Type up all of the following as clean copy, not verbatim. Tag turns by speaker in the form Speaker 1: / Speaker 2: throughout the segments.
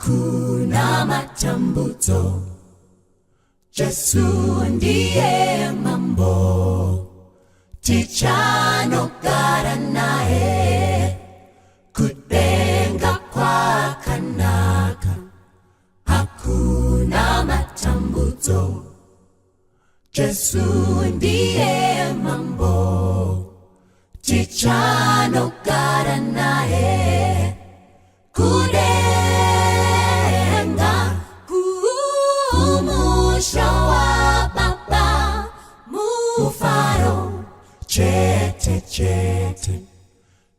Speaker 1: Hakuna matambudzo, Jesu ndiye mambo, tichanogara naye kudenga kwakanaka. Hakuna matambudzo, Jesu ndiye mambo, tichanogara naye kudenga, kumusha wa baba, mufaro chete chete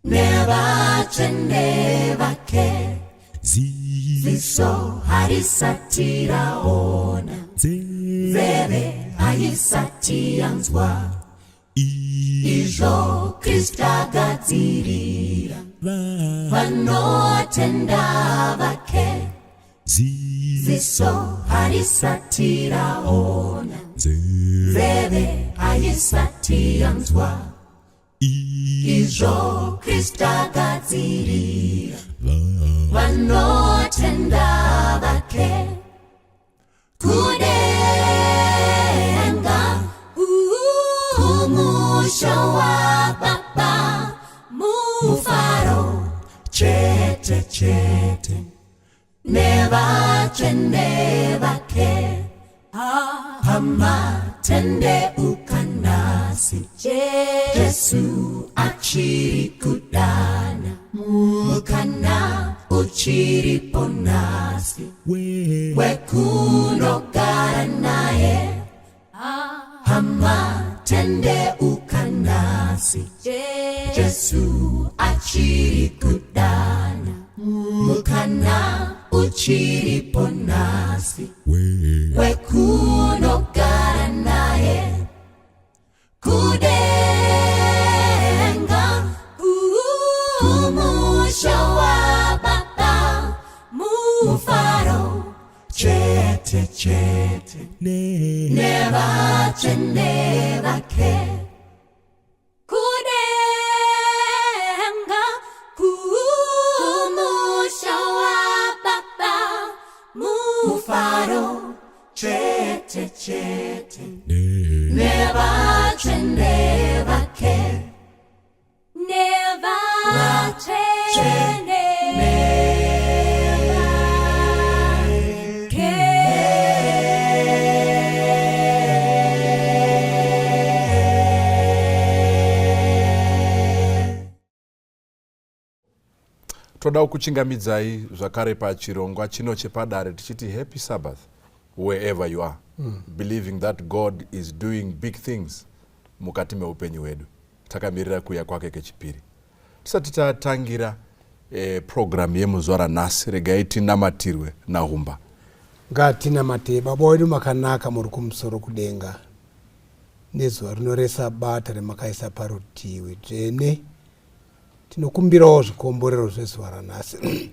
Speaker 1: nevatsvene vake. Ziso harisati raona, nzeve haisati yanzwa izvo Kristu agadzirira vanotenda vake. Ziso harisati raona, nzeve haisati yanzwa izvo Kristu agadzirira vanotenda vake. Kudenga, kumusha wa baba, mufaro chete chete nevatsvene vake. Hama, tendeuka nhasi, Jesu achiri kudana, mukana uchiripo nhasi wekunogara naye. Hama, tendeuka nhasi, Jesu achiri kudana, mukana uchiripo nhasi wekunogara naye kudenga, kumusha wa baba, mufaro chete chete nevatsvene vake. Kudenga, kumusha wa baba, mufaro chete chete nevatsvene vake, nevatsvene vake.
Speaker 2: Toda kukuchingamidzai zvakare pachirongwa chino chepadare tichiti happy Sabbath wherever you are, believing that God is doing big things mukati meupenyu hwedu, takamirira kuuya kwake kechipiri. Tisati tatangira program yemuzuva ranhasi, regai tinamatirwe nahumba.
Speaker 3: Ngatinamatei. Baba wedu makanaka, muri kumusoro kudenga, nezuva rino resabata remakaisa parutivi dzvene, tinokumbirawo zvikomborero zvezuva ranhasi.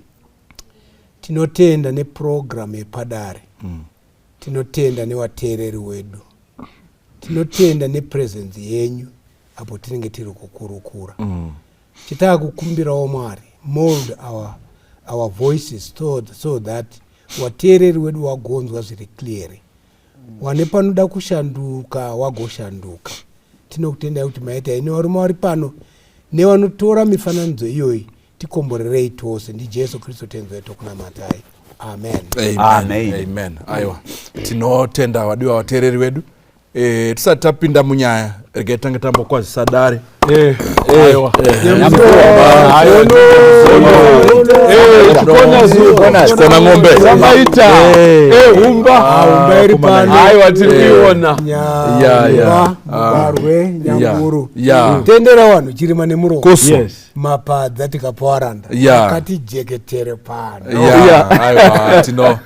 Speaker 3: Tinotenda nepurogiramu yepadare, tinotenda nevateereri wedu, tinotenda nepresence yenyu apo tinenge tiri kukurukura. Chitava kukumbirawo Mwari, mold our voices so that vateereri wedu wagonzwa zviri clear, wane panoda kushanduka wagoshanduka. Tinokutendai kuti maita ine varume vari pano nevanotora mifananidzo iyoyi. Tikomborerei tose, ndiJesu Kristu Tenzi wedu tokunamatai, amen.
Speaker 2: Amen.
Speaker 4: Amen.
Speaker 2: Amen. Aiwa, tinotenda vadiwa vateereri vedu. Tisati tapinda munyaya, regai tange tambokwazisa dare. Aiwa. Chikona ng'ombe.
Speaker 5: Samaita. Humba.
Speaker 3: Humba iri pano.
Speaker 5: Aiwa, tiri kuiona.
Speaker 3: Nyamba, Mubarwe, Nyanguru. Tendera vanhu chirima nemuromo.
Speaker 2: Kuso.
Speaker 3: Mapadza tikapawaranda akati jeketere pano.
Speaker 2: Aiwa,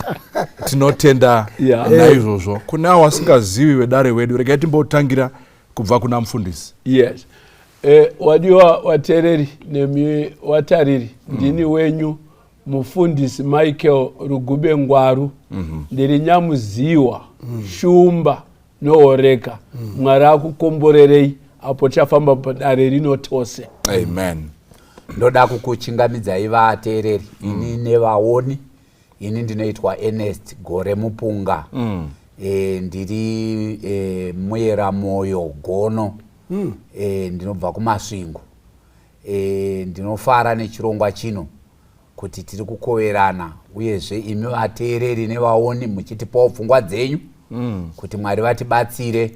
Speaker 2: tinotenda naizvozvo. Kune avo vasingazivi vedare wedu, regai timbotangira kubva kuna mufundisi.
Speaker 5: Yes. Wadiwa wateereri nemi watariri, ndini wenyu mufundisi Michael Rugube Ngwaru. Ndiri nyamuziwa, shumba nohoreka. Mwari akukomborerei apo tichafamba padare rino tose.
Speaker 2: Amen.
Speaker 4: Ndoda kukuchingamidzai vateereri, ini nevaoni. Ini ndinoitwa Ernest Gore Mupunga. Ndiri muyera moyo gono. Ndinobva kuMasvingo. Ndinofara nechirongwa chino kuti tiri kukoverana, uyezve imi vateereri nevaoni muchitipawo pfungwa dzenyu kuti Mwari vatibatsire,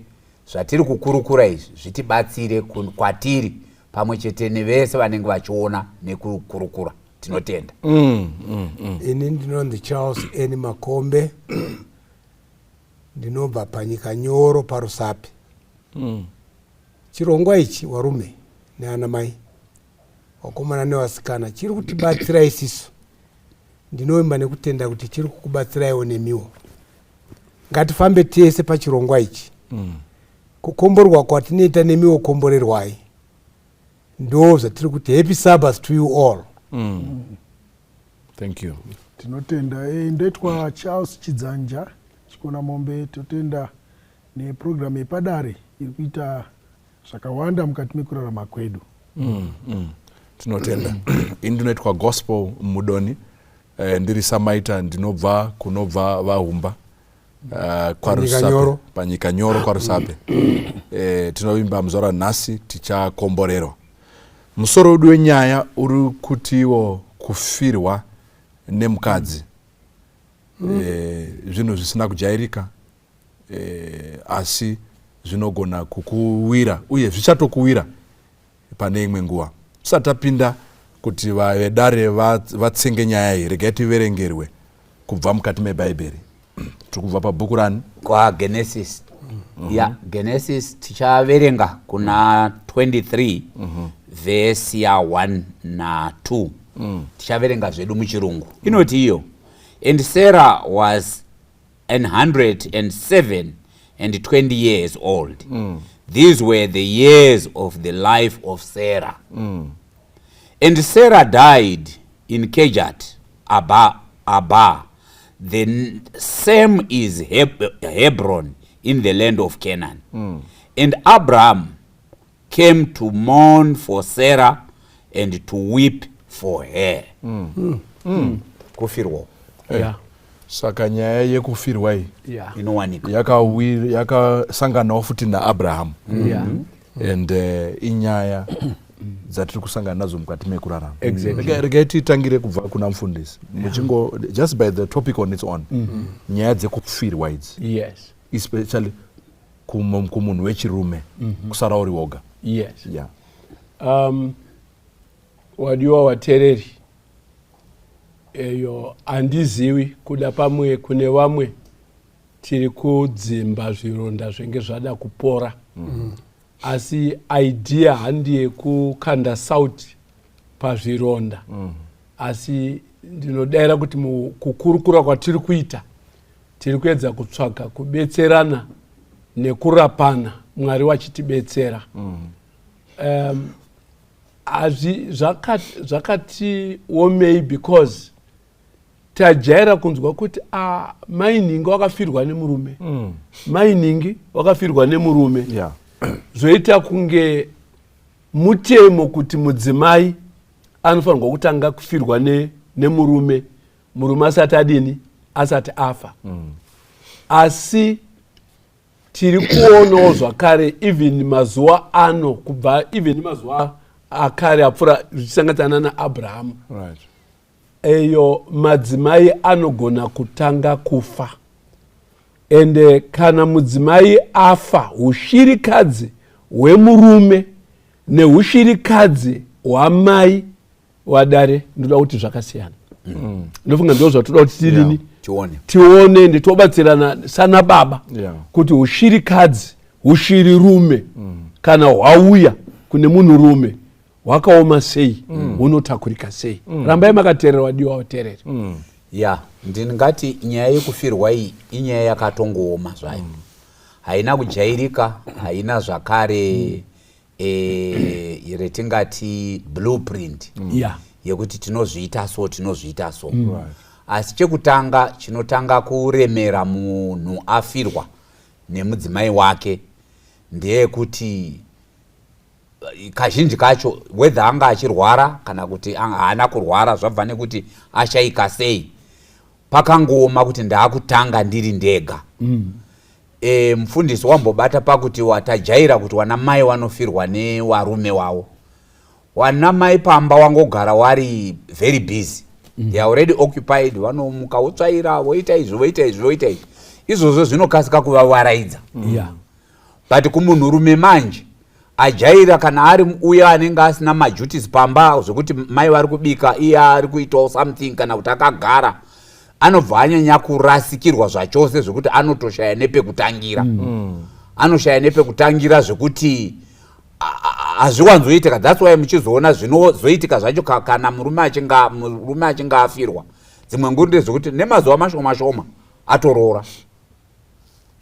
Speaker 4: zvatiri kukurukura izvi zvitibatsire kwatiri pamwe chete nevese vanenge vachiona nekukurukura. Tinotenda.
Speaker 3: Ini ndinonzi Charles N Makombe, ndinobva panyika nyoro paRusape. Chirongwa ichi, varume neana mai, vakomana nevasikana, chiri kutibatsira isisu. Ndinovimba nekutenda kuti chiri kukubatsiraiwo nemiwo. Ngatifambe tese pachirongwa ichi. Kukomborwa kwatinoita nemiwo, komborerwai. Ndo zvatiri kuti happy Sabbath to you all.
Speaker 2: Thank you.
Speaker 6: Tinotenda. Ndoitwa Charles Chidzanja Chikona Mombe. Totenda nepurogiramu yepadare iri kuita zvakawanda mukati mekurarama kwedu.
Speaker 2: Tinotenda. Ini ndinoitwa Gospel Mudoni. Ndiri samaita, ndinobva kunobva vahumba kwaRusape.
Speaker 3: Nyoro.
Speaker 2: Panyika nyoro kwaRusape. Tinovimba muzuva ranhasi tichakomborerwa. Musoro wedu wenyaya uri kutiwo kufirwa nemukadzi. Zvinhu zvisina kujairika, asi zvinogona kukuwira uye zvichatokuwira pane imwe nguva. Tisati tapinda kuti vedare vatsenge nyaya iyi, regai tiverengerwe kubva mukati mebhaibheri. Tiri kubva pabhuku rani?
Speaker 4: KwaGenesis. Ya, Genesis, tichaverenga kuna 23, vhesi ya1 na2. Tichaverenga zvedu muchirungu. Inoti iyo, "And Sarah was 127 years old. These were the years of the life of Sarah. And Sarah died in Kirjath Arba, the same is Hebron, in the land of Canaan. And Abraham came to mourn for Sarah and to weep for her." Kufirwa.
Speaker 2: Saka nyaya yekufirwa iyi
Speaker 4: inowanika.
Speaker 2: Yakasanganawo futi naAbrahamu and inyaya dzatiri kusangana nadzo mukati mekurarama. Regai titangire kubva kuna mufundisi muchingo, just by the topic on its own, nyaya dzekufirwa idzi, especially kumunhu wechirume kusara uri woga.
Speaker 5: Wadiwa wateereri, eyo handizivi kuda pamwe kune vamwe tiri kudzimba zvironda zvenge zvada kupora, asi idea handi yekukanda sauti pazvironda, asi ndinodayira kuti mukukurukura kwatiri kuita tiri kuedza kutsvaga kubetserana nekurapana, Mwari wachitibetsera. Hazvi zvakati omei because tajaira kunzwa kuti, ah, mainingi wakafirwa nemurume, mainingi wakafirwa nemurume. Zvoita kunge mutemo kuti mudzimai anofanirwa kutanga kufirwa nemurume, murume asati adini, asati afa. Asi tiri kuonawo zvakare even mazuva ano, kubva even mazuva akare apfuura zvichisanganisana naAbrahamu, eyo madzimai anogona kutanga kufa. Ende kana mudzimai afa, ushirikadzi hwemurume neushirikadzi hwamai wadare, ndoda kuti zvakasiyana. Ndofunga ndo zvatoda kuti tidini,
Speaker 4: tione.
Speaker 5: Tione ende tobatsirana sana baba kuti ushirikadzi, ushirirume, kana hwauya kune munhurume hwakaoma sei, hunotakurika sei. Rambai makateerera, wadiwa wateereri.
Speaker 4: Ya, ndingati nyaya yekufirwa iyi inyaya yakatongooma zvayo, haina kujairika, haina zvakare retingati blueprint yekuti tinozviita so, tinozviita so. Asi chekutanga chinotanga kuremera munhu afirwa nemudzimai wake ndeyekuti kazhinji kacho, whether anga achirwara kana kuti haana kurwara, zvabva nekuti ashayika sei. Pakangooma kuti ndaakutanga ndiri ndega. Mufundisi wambobata pakuti watajaira kuti wana mai wanofirwa newarume wavo, wana mai pamba wangogara wari very busy. They are already occupied. Vanomuka, votsvaira, voita izvi, voita izvi, voita izvi. Izvozvo zvinokasika kuvavaraidza. But kumunhurume manje ajaira, kana ari uya anenge asina maduties pamba, zvekuti mai vari kubika, iye ari kuitawo something, kana kuti akagara, anobva anyanya kurasikirwa zvachose, zvekuti anotoshaya nepekutangira. Anoshaya nepekutangira, zvekuti hazviwanzoitika. That's why muchizoona zvinozoitika zvacho kana murume achinge afirwa, dzimwe nguri ndezvekuti nemazuva mashoma shoma atoroora,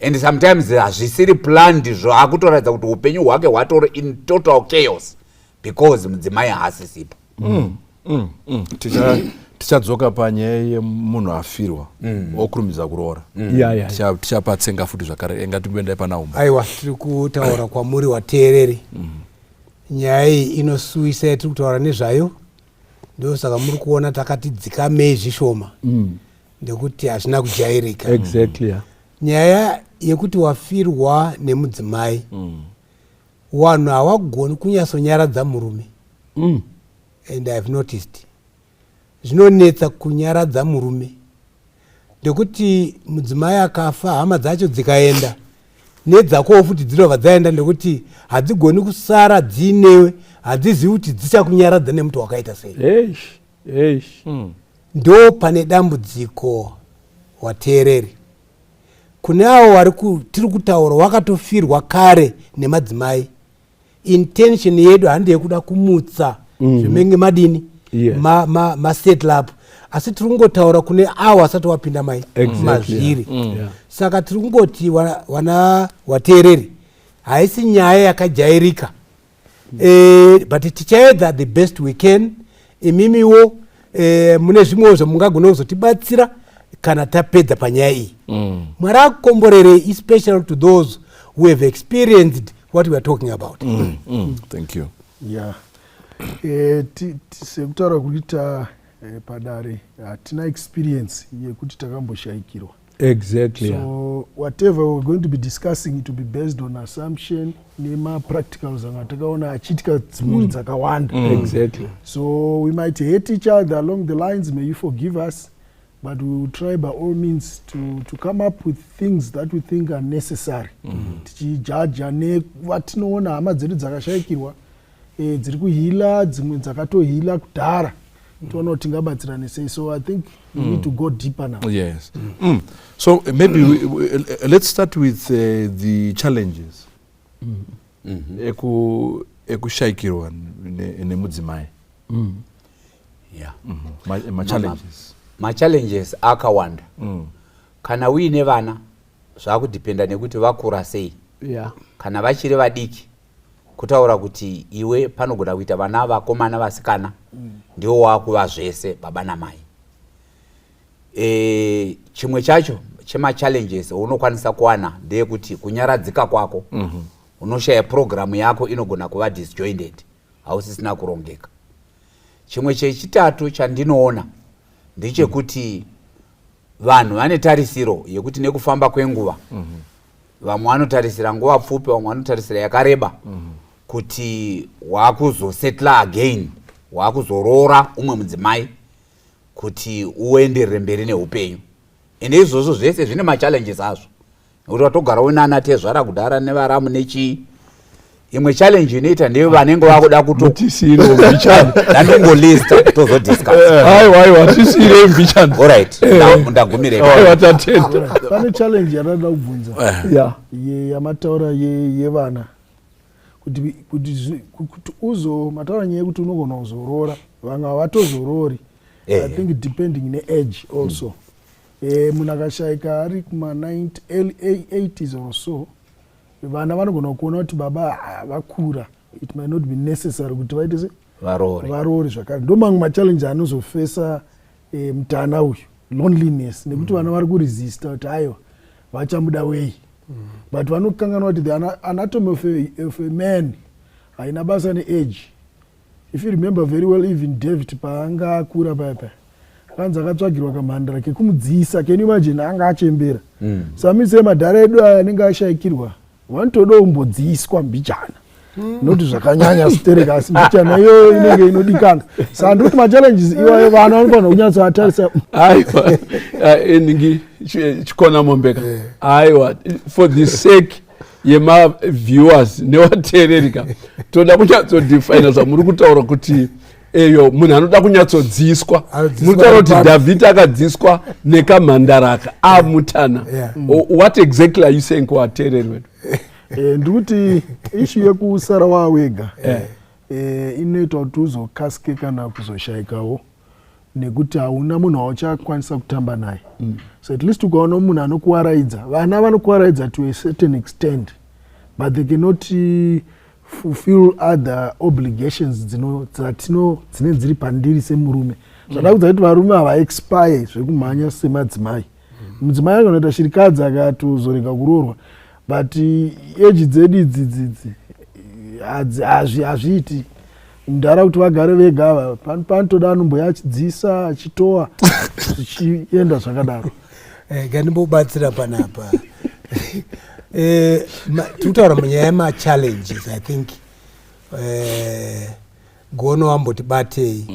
Speaker 4: and sometimes hazvisiri planned. Zvakutoratidza kuti upenyu hwake hwatori in total chaos because mudzimai haasisipo.
Speaker 2: Tichadzoka panyaya yemunhu afirwa okurumidza kuroora. Tichapatsenga futi zvakare. Engatimboendai pana Umba.
Speaker 3: Aiwa, tiri kutaura kwamuri wateereri. Nyaya iyi inosuwisa yatiri kutaura nezvayo. Ndosaka muri kuona takati dzikamei zvishoma, ndekuti hazvina kujairika. Nyaya yekuti wafirwa nemudzimai, vanhu havagoni kunyatsonyaradza murume. And I have noticed zvinonetsa kunyaradza murume, ndekuti mudzimai akafa, hama dzacho dzikaenda, nedzakowo futi dzinobva dzaenda, ndekuti hadzigoni kusara dziinewe. Hadzizivi kuti dzichakunyaradza nemuti wakaita sei.
Speaker 5: Eish, eish.
Speaker 3: Ndo pane dambudziko, wateereri. Kune avo vari tiri kutaura wakatofirwa kare nemadzimai, intention yedu handi yekuda kumutsa zvimenge madini masettle up, asi tiri kungotaura kune avo asati wapinda mai mazviri. Saka tiri kungoti wana wateereri, haisi nyaya yakajairika, but tichaedza the best we can. Imimiwo mune zvimwewo zvamungagona kuzotibatsira kana tapedza panyaya iyi. Mwari akukomborerei, especially to those who have experienced what we are talking about.
Speaker 2: Thank you.
Speaker 6: Ya, sekutaura kuita padare, hatina experience yekuti takamboshayikirwa. So whatever we're going to be discussing, it will be based on assumption nemapracticals anga takaona achiitika dzimhuri dzakawanda. So we might hate each other along the lines. May you forgive us, but we will try by all means to come up with things that we think are necessary, tichijaja nevatinoona hama dzedu dzakashayikirwa, dziri kuheala, dzimwe dzakatoheala kudhara, toona kuti tingabatsirane sei. So I think we need to go deeper now.
Speaker 2: Yes. So maybe let's start with the challenges ekushayikirwa nemudzimai. Machallenges.
Speaker 4: Machallenges akawanda. Kana uine vana, zvakudhipenda nekuti vakura sei. Kana vachiri vadiki, kutaura kuti iwe panogona kuita vana vakomana, vasikana, ndiwo wakuva zvese baba namai. Chimwe chacho chemachallenges aunokwanisa kuwana ndeyekuti kunyaradzika kwako unoshaya. Purogiramu yako inogona kuva disjointed, hausisina kurongeka. Chimwe chechitatu chandinoona ndechekuti vanhu vane tarisiro yekuti nekufamba kwenguva, vamwe vanotarisira nguva pfupi, vamwe vanotarisira yakareba, kuti waakuzosettle again, waakuzoroora umwe mudzimai kuti uenderere mberi neupenyu. Ende izvozvo zvese zvine machallenges azvo, nekuti watogara unana tezvara kudhara nevaramu nechii. Imwe challenge inoita ndeye vanenge vakuda kuto
Speaker 5: Mutisiro mbichana.
Speaker 4: Ndandingolista, tozodiscuss.
Speaker 5: Aiwa, aiwa, tisirei mbichana.
Speaker 4: Alright, ndagumire.
Speaker 5: Aiwa, tatenda.
Speaker 6: Pane challenge yandada kubvunza yamataura yevana, kuti uzo mataura nyaya yekuti unogona kuzoroora, vamwe havatozoroori. I think depending neage also. Munhu akashayika ari kuma-90, early 80s or so, vana vanogona kuona kuti baba, ah, vakura, it might not be necessary kuti vaite se
Speaker 4: Varoore.
Speaker 6: Varoore zvakare. Ndo mamwe machallenges anozofesa mutana uyu, loneliness, nekuti vana vari kuresista kuti aiwa, vachamuda wei, but vanokanganwa kuti the anatomy of a man haina basa neage. If you remember very well, even David paanga akura paya paya. Akanzi akatsvagirwa kamhandara kekumudziisa. Can you imagine? Anga achembera. Samise madhara edu aya anenge ashayikirwa, vanotoda kumbodziiswa mbijana, noti zvakanyanya stereka, asi mbichana iyoyo inenge inodikana. Saka ndikuti machallenges iwayo vana vanofanira kunyatsoatarisa.
Speaker 5: Aiwa, eningi chikona mombeka. Aiwa, for the sake yemaviewers nevateereri ka, toda kunyatsodefina zvamuri kutaura kuti eyo munhu anoda kunyatsodziiswa.
Speaker 3: Anodziiswa.
Speaker 5: Muri kutaura kuti
Speaker 3: Papi?
Speaker 5: Dhavhidi akadziiswa nekamhandaraka amutana. What exactly are you saying kuvateereri vedu?
Speaker 6: Ndikuti issue yekusara wawega inoita kuti uzokasike kana kuzoshayikawo, nekuti hauna munhu wauchakwanisa kutamba naye. So at least ukaona munhu anokuwaraidza, vana vanokuwaraidza to a certain extent, but they cannot fulfill other obligations dzatino dzine dziri pandiri semurume. Zvada kudza kuti varume havaexpire zvekumhanya semadzimai. Mudzimai anganoita shirikadzi akatozorega kuroorwa, but age dzedu idzi dzidzi hazviiti mudhara kuti vagare vega ava. Panotoda anomboya achidzisa, achitoa, zvichienda zvakadaro.
Speaker 3: Ngandimbobatsira panapa. Tiri kutaura munyaya yemachallenges. I think Gono wamboti batei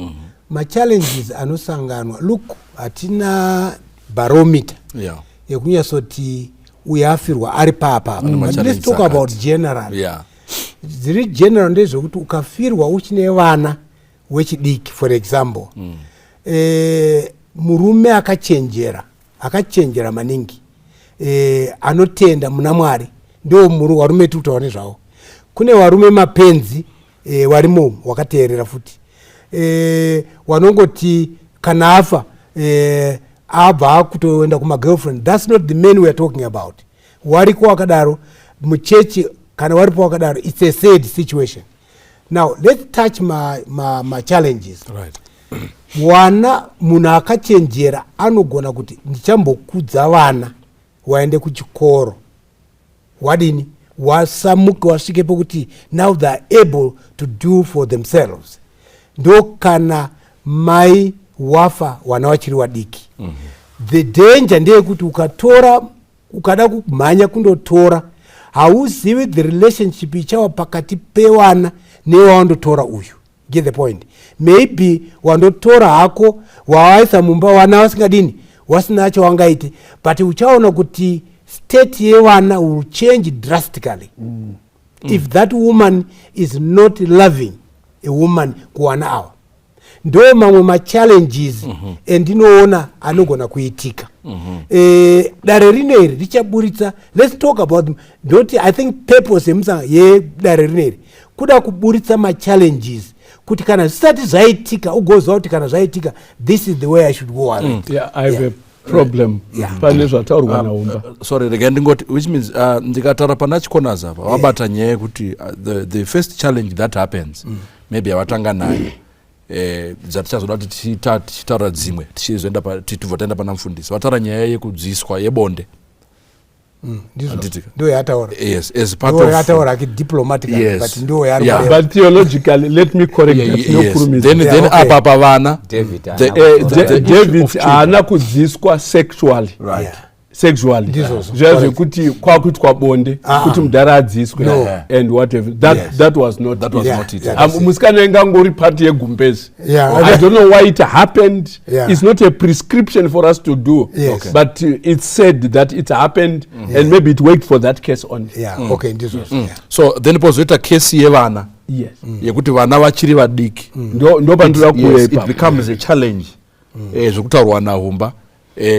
Speaker 3: machallenges anosanganwa. Look, hatina barometer yekunyatsoti uyu afirwa ari papa.
Speaker 2: Ane
Speaker 3: But let's
Speaker 2: machallenges
Speaker 3: talk about
Speaker 2: akati.
Speaker 3: general. Dziri general ndezvekuti ukafirwa uchine vana wechidiki, for example, murume akachenjera, akachenjera maningi, anotenda muna Mwari, ndo varume tiri kutaura nezvavo. Kune varume mapenzi warimo wakateerera futi, wanongoti kana afa abva akutoenda kumagirlfriend. That's not the man we are talking about. Wariko wakadaro muchechi, kana waripo wakadaro, it's a sad situation. Now let's touch ma challenges. Wana munhu akachenjera anogona kuti ndichambokudza vana waende kuchikoro, wadini, wasamuke, wasvike pekuti now they are able to do for themselves. Ndo kana mai wafa wana wachiri wadiki. The danger ndeyekuti ukatora, ukada kumhanya kundotora, hauzivi the relationship ichava pakati pewana newawandotora uyu. Get the point? Maybe wandotora hako, wawaisa mumba, wana wasingadini, wasina chawangaite, but uchaona kuti state yevana will change drastically if that woman is not loving a woman kuwana ava. Ndo mamwe machallenges endinoona anogona kuitika. Dare rino iri richaburitsa, let's talk about them. Ndoti I think purpose yemusanga yedare rino iri kuda kuburitsa machallenges, kuti kana zvisati zvaitika ugoziva kuti kana zvaitika, this is the way I should go around.
Speaker 5: Yeah, I have a problem pane zvataurwa naUmba.
Speaker 2: Sorry, regai ndingoti, which means ndikataura pana Chikonas apa, wabata nyaya yekuti the first challenge that happens, maybe yavatanga nayo, dzatichazoda kuti tichitaura dzimwe, tichizoenda tibva taenda pana mufundisi, vataura nyaya yekudziiswa yebonde.
Speaker 3: Ndizvo.
Speaker 2: Handitika.
Speaker 3: Ndo yataura.
Speaker 2: Yes, as part
Speaker 3: Ndo
Speaker 2: of
Speaker 3: yataura ake diplomatically, but ndo yaari kureva.
Speaker 5: But theologically, let me correct that. Nokurumidza.
Speaker 2: Then then apa pavana
Speaker 4: David
Speaker 2: The-
Speaker 4: haana
Speaker 2: the
Speaker 5: David
Speaker 2: issue of children.
Speaker 5: Haana kudziiswa sexually. Sexually.
Speaker 3: Ndizvozvo.
Speaker 5: Zviya zvekuti kwakuitwa bonde
Speaker 3: Ah.
Speaker 5: kuti mudhara adziiswe
Speaker 3: No.
Speaker 5: and whatever, that, that was not
Speaker 2: That was
Speaker 5: it.
Speaker 2: not it.
Speaker 3: That's it.
Speaker 5: Musikana ingangori part yegumbezi. I don't know why it happened. It's not a prescription for us to do. But it's said that it happened and maybe it worked for that case only.
Speaker 3: Yeah, okay, ndizvozvo, yeah.
Speaker 2: So then pozoita kesi yevana, yekuti vana vachiri vadiki.
Speaker 5: Ndo pandoda kuuya
Speaker 2: Yes, it
Speaker 5: ipapo.
Speaker 2: becomes a challenge, zvekutaurwa naHumba,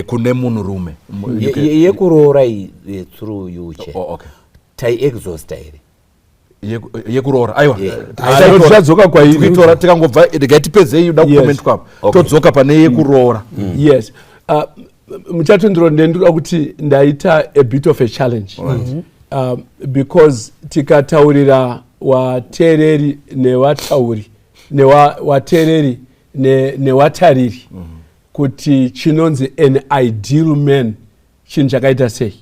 Speaker 2: kune munhurume.
Speaker 4: Yekuroora iyi, through you, Chair.
Speaker 2: Oh, okay.
Speaker 4: Taiexhausta here?
Speaker 2: Yekuroora, aiwa.
Speaker 4: Yeah.
Speaker 5: Ah, tichadzoka kwairi.
Speaker 2: Kuitora tikangobva, regai tipedzei uda kucomment kwapo. Todzoka pane yekuroora.
Speaker 5: Yes, muchatondero, ndendoda kuti ndaita a bit of a challenge, because tikataurira wateereri nevatauri newateereri newatariri kuti chinonzi an ideal man chinhu chakaita sei.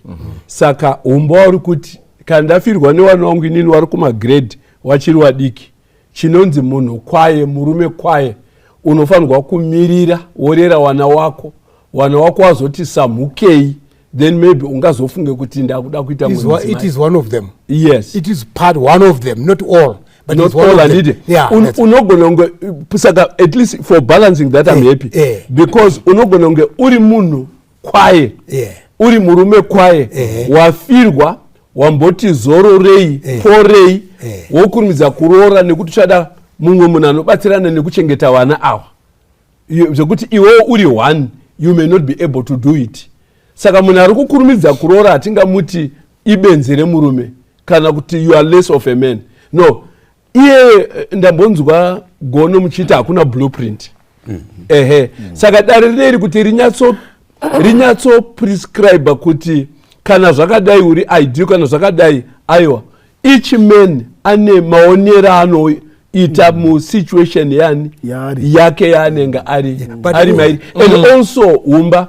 Speaker 5: Saka umba uri kuti kana ndafirwa nevana vangu inini wari kumagrade wachiri wadiki, chinonzi munhu kwaye, murume kwaye, Unofanirwa kumirira, worera wana wako, wana wako wazoti samhukei, then maybe ungazofunge kuti ndakuda kuita
Speaker 3: It is
Speaker 5: mumwe
Speaker 3: it
Speaker 5: mudzimai.
Speaker 3: is one of them.
Speaker 5: Yes.
Speaker 3: It is part one of them, not all, but
Speaker 5: Not
Speaker 3: it's one
Speaker 5: all,
Speaker 3: of them.
Speaker 5: handiti?
Speaker 3: Yeah,
Speaker 5: Unogona kunge, saka at least for balancing that, I'm happy because unogona kunge uri munhu kwaye, uri murume kwaye, wafirwa, wamboti zororei, porei, wokurumidza kuroora nekuti uchada mumwe munhu anobatsirana nekuchengeta vana ava, zvekuti iwewo uri one, you may not be able to do it. Saka munhu ari kukurumidza kuroora hatingamuti ibenzi remurume kana kuti you are less of a man. No, iye ndambonzwa Gono muchiiti hakuna blueprint. Ehe, saka dare rineri kuti rinyatso prescribe kuti kana zvakadai uri ideal, kana zvakadai aiwa. Each man ane maonero anoita musituation yani
Speaker 6: Yaari.
Speaker 5: Yake yaanenge ari
Speaker 3: But
Speaker 5: ari mairi. And also umba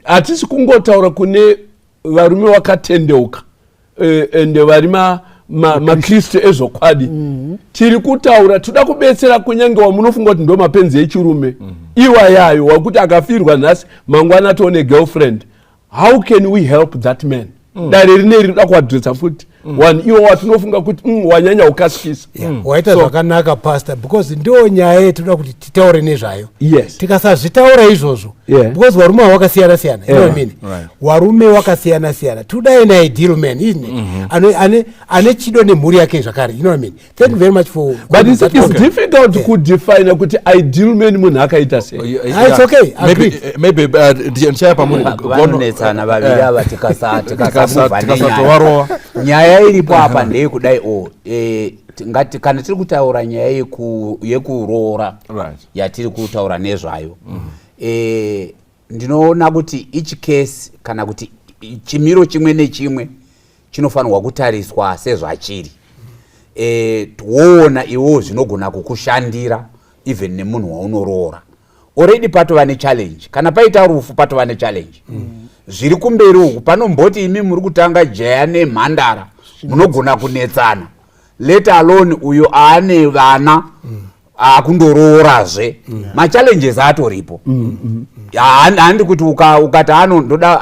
Speaker 5: hatisi kungotaura kune varume vakatendeuka ende vari makristu ezvokwadi. Tiri kutaura, toda kubetsera kunyange wamunofunga kuti ndo mapenzi echirume iwayayo, wakuti akafirwa nhasi, mangwana atoone girlfriend. How can we help that man? Dare rineri rinoda kuaddressa futi vanhu iwo watinofunga kuti wanyanya kukasikisa.
Speaker 3: Yeah, waita zvakanaka, Pastor, because ndo nyaya yetinoda kuti titaure nezvayo. Tikasazvitaura izvozvo, because varume ava vakasiyana siyana, you know what I mean?
Speaker 2: Right.
Speaker 3: Varume vakasiyana siyana. Toda an ideal man, isn't it? Ane chido nemhuri yake zvakare, you know what I mean? Thank you very much for
Speaker 5: But
Speaker 3: that
Speaker 5: it's
Speaker 3: comment.
Speaker 5: Difficult kudefine kuti ideal man munhu akaita sei.
Speaker 3: Ah, it's okay.
Speaker 2: Maybe,
Speaker 3: Agreed.
Speaker 2: maybe ndichaya pamuri.
Speaker 4: Vanonetsana vaviri ava, tikasamuvha.
Speaker 2: Tikasatovarova.
Speaker 4: Nyaya iripo apa ndeyekudai o ngati kana tiri kutaura nyaya yekuroora yatiri kutaura nezvayo, ndinoona kuti each case kana kuti chimiro chimwe nechimwe chinofanirwa kutariswa sezvachiri. Woona iwewo zvinogona kukushandira, even nemunhu waunoroora already patova nechallenge. Kana paita rufu patova nechallenge. Zviri kumberi uku panomboti imi muri kutanga jaya nemhandara, munogona kunetsana, let alone uyo aane vana akundoroorazve. Machallenges atoripo. Handi kuti ukati ano ndoda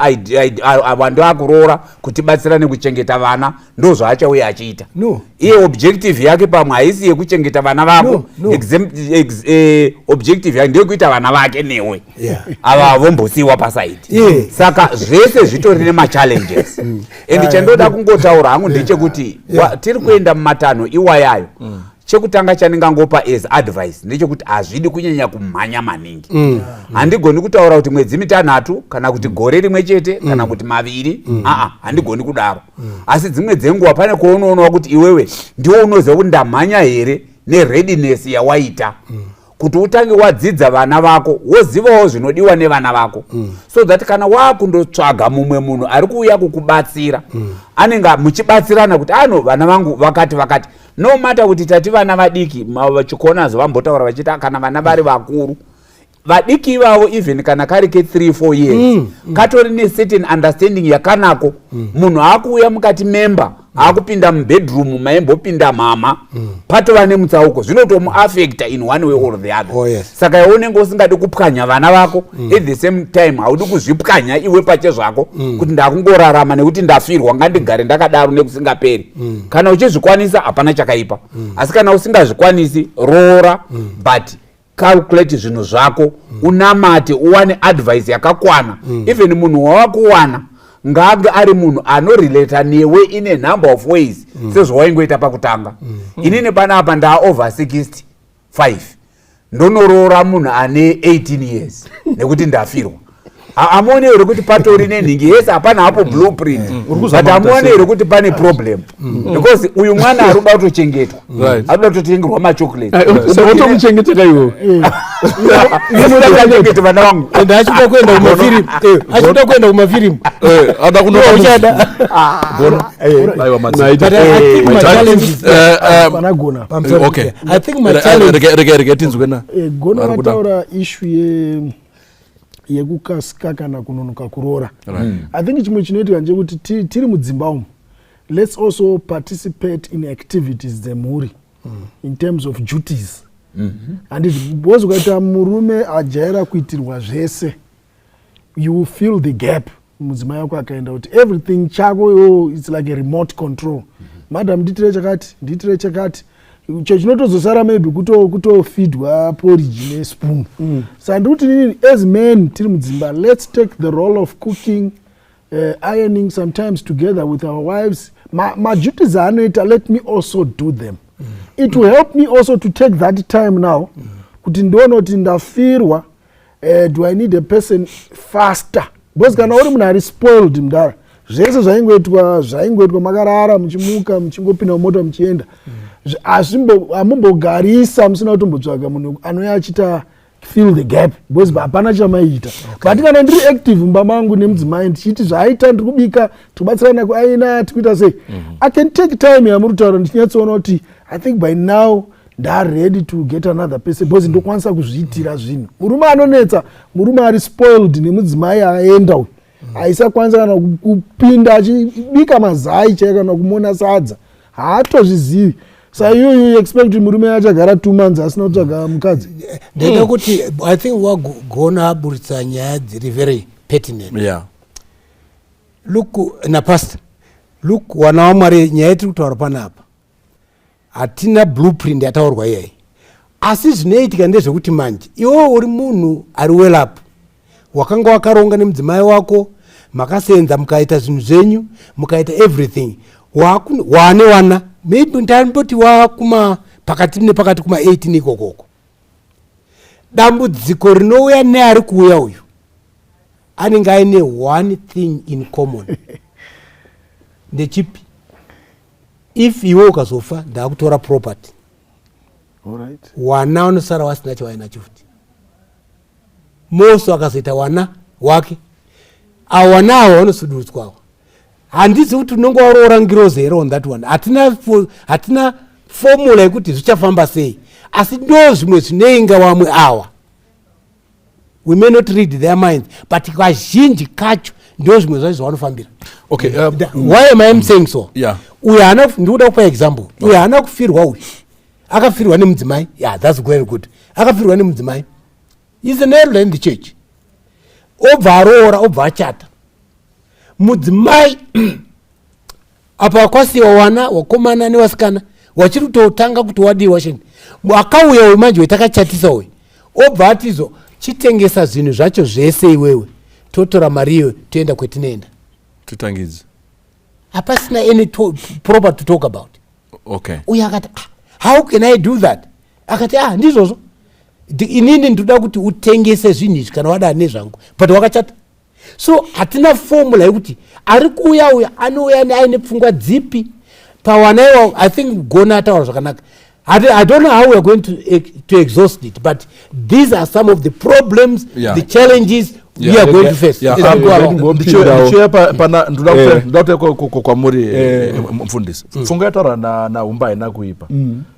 Speaker 4: vandu akuroora kutibatsira nekuchengeta vana, ndo zvaachauya achiita.
Speaker 3: No.
Speaker 4: Iye objective yake pamwe haisi yekuchengeta vana vako.
Speaker 3: No.
Speaker 4: Objective yake ndeyekuita vana vake newe. Ava vombosiyiwa paside. Saka zvese zvitori nemachallenges, and chandoda kungotaura hangu ndechekuti tiri kuenda mumatanho iwayayo. Chekutanga chandingangopa as advice ndechekuti hazvidi kunyanya kumhanya maningi. Handigoni kutaura kuti mwedzi 6 kana kuti gore rimwe chete kana kuti 2. Aa, handigoni kudaro. Asi dzimwe dzenguva pane kuonoonawa kuti iwewe ndiwo unoziva kuti ndamhanya here nereadiness yawaita kuti utange wadzidza vana vako, wozivawo zvinodiwa nevana vako, so that kana waakundotsvaga mumwe munhu ari kuuya kukubatsira, anenge muchibatsirana kuti ano vana vangu vakati vakati, no matter kuti tati vana vadiki. Chikonazo vambotaura vachiti, "Ah, kana vana vari vakuru, vadiki ivavo, even kana kari ke3 4 years, katori necertain understanding yakanako. Munhu aakuuya mukati memba, aakupinda mubedroom maimbopinda mama, patova nemutsauko, zvinotomuaffecta in one way or the other. Saka iwe unenge usingadi kupwanya vana vako. At the same time haudi kuzvipwanya iwe pache zvako kuti ndakungorarama nekuti ndafirwa, ngandigare ndakadaro nekusingaperi. Kana uchizvikwanisa, hapana chakaipa. Asi kana usingazvikwanisi, roora, but calculate zvinhu zvako, unamate, uwane advice yakakwana. Even munhu wawakuwana ngaange ari munhu anorelata newe in a number of ways, sezvawaingoita pakutanga. Inini panapa ndaa over 65, ndonoroora munhu ane 18 years nekuti ndafirwa. Hamuoni here kuti patori nenhingi yese? Hapana hapo blueprint, but hamuoni here kuti pane problem? Because uyu mwana ari kuda kutochengetwa, ari kuda kutotengerwa machocolate.
Speaker 5: Otomuchengeteka iwewe.
Speaker 4: Chengete vana vangu.
Speaker 3: Ende achida kuenda kumafirimu, achida kuenda kumafirimu.
Speaker 2: Ada
Speaker 3: Iwe uchada.
Speaker 2: Aiwa,
Speaker 3: But I think my challenge is
Speaker 6: Panagona.
Speaker 3: I'm sorry.
Speaker 2: Okay.
Speaker 3: I think my challenge
Speaker 2: Rege tinzwe na
Speaker 6: Gono
Speaker 2: vari kuda.
Speaker 6: vataura issue yekukasika kana kunonoka kuroora. I think chimwe chinoitika ndechekuti tiri mudzimba umu, let's also participate in activities dzemhuri in terms of duties. Handiti? Because ukaita murume ajaira kuitirwa zvese, you will feel the gap mudzimai wako akaenda, kuti everything chako iwo, it's like a remote control. Madam, ndiitire chakati, ndiitire chakati. Cho chinotozosara maybe kutofidwa porridge nespoon. Saka ndikuti nini, as men tiri mudzimba, let's take the role of cooking, ironing sometimes together with our wives. Maduties aanoita, let me also do them. It will help me also to take that time now kuti ndione kuti ndafirwa, do I need a person faster? Because kana uri munhu ari spoiled, mudara, zvese zvaingoitwa, zvaingoitwa, makarara, muchimuka, muchingopinda mumota, muchienda. Hamumbogarisa musina kutombotsvaga munhu anouya achiita fill the gap, because hapana chamaiita. But kana ndiri active mumba mangu nemudzimai, ndichiiti zvaaita, ndiri kubika, tikubatsirana kuaina, tikuita sei, I can take time yamuri kutaura, ndichinyatsoona kuti I think by now ndaready to get another person, because ndokwanisa kuzviitira zvinhu. Murume anonetsa, murume ari spoiled nemudzimai aenda uyu, aisakwanisa kana kupinda achibika mazai chai, kana kumona sadza haatozvizivi. Sa iyoyo, you expect kuti murume achagara 2 months asina kutsvaga mukadzi?
Speaker 3: Ndaida kuti, I think wagona aburitsa nyaya dziri very pertinent. Look, napastor, look, wana waMwari, nyaya yetiri kutaura panapa, hatina blueprint yataurwa iyai, asi zvinoitika ndezvekuti manje iwewe uri munhu ari well up, wakanga wakaronga nemudzimai wako, makasenza, mukaita zvinhu zvenyu, mukaita everything, waane wana, maybe ndamboti wakuma pakati nepakati kuma 18 ikokoko. Dambudziko rinouya neari kuuya uyu, anenge aine one thing in common. Ndechipi? If iwe ukazofa, ndaakutora property. Wana vanosara vasina chavainacho futi. Mose akazoita wana wake, awana avo vanosudurutswa. Ava handizi kuti unenge waroora ngirozi here on that one. Hatina formula yekuti zvichafamba sei, asi ndo zvimwe zvinoinga vamwe awa. We may not read their minds, but kazhinji kacho ndo zvimwe zvacho zvavanofambira. Why am I saying so? Uyu haana, ndikuda kupa example. Uyu haana kufirwa, uyu akafirwa nemudzimai. Yeah, that's very good. Akafirwa nemudzimai, is an elder in the church. Obva aroora, obva achata mudzimai. Apa kwasiwa wana wakomana newasikana wachiri kutotanga kuti wadiwa chini. Akauya uyu manje wetakachatisa uyu, obva atizo chitengesa zvinhu zvacho zvese iwewe, totora mari iyoyo, toenda kwetinoenda.
Speaker 2: Totangidza.
Speaker 3: Hapasina any proper to talk about. Uye akati, "Ah, how can I do that?" Akati, "Ah, ndizvozvo. Inini ndoda kuti utengese zvinhu izvi kana wada nezvangu." But wakachata, so hatina formula yekuti ari kuuya uya anouya aine pfungwa dzipi pawana iwawo. I think Gona ataura zvakanaka. I don't know how we are going to exhaust it, but these are some of the problems, the challenges we are going to face as we go along.
Speaker 2: Ndichiuya pana, ndoda kuuya kwamuri, mufundisi. Pfungwa yataura naHumba haina kuipa,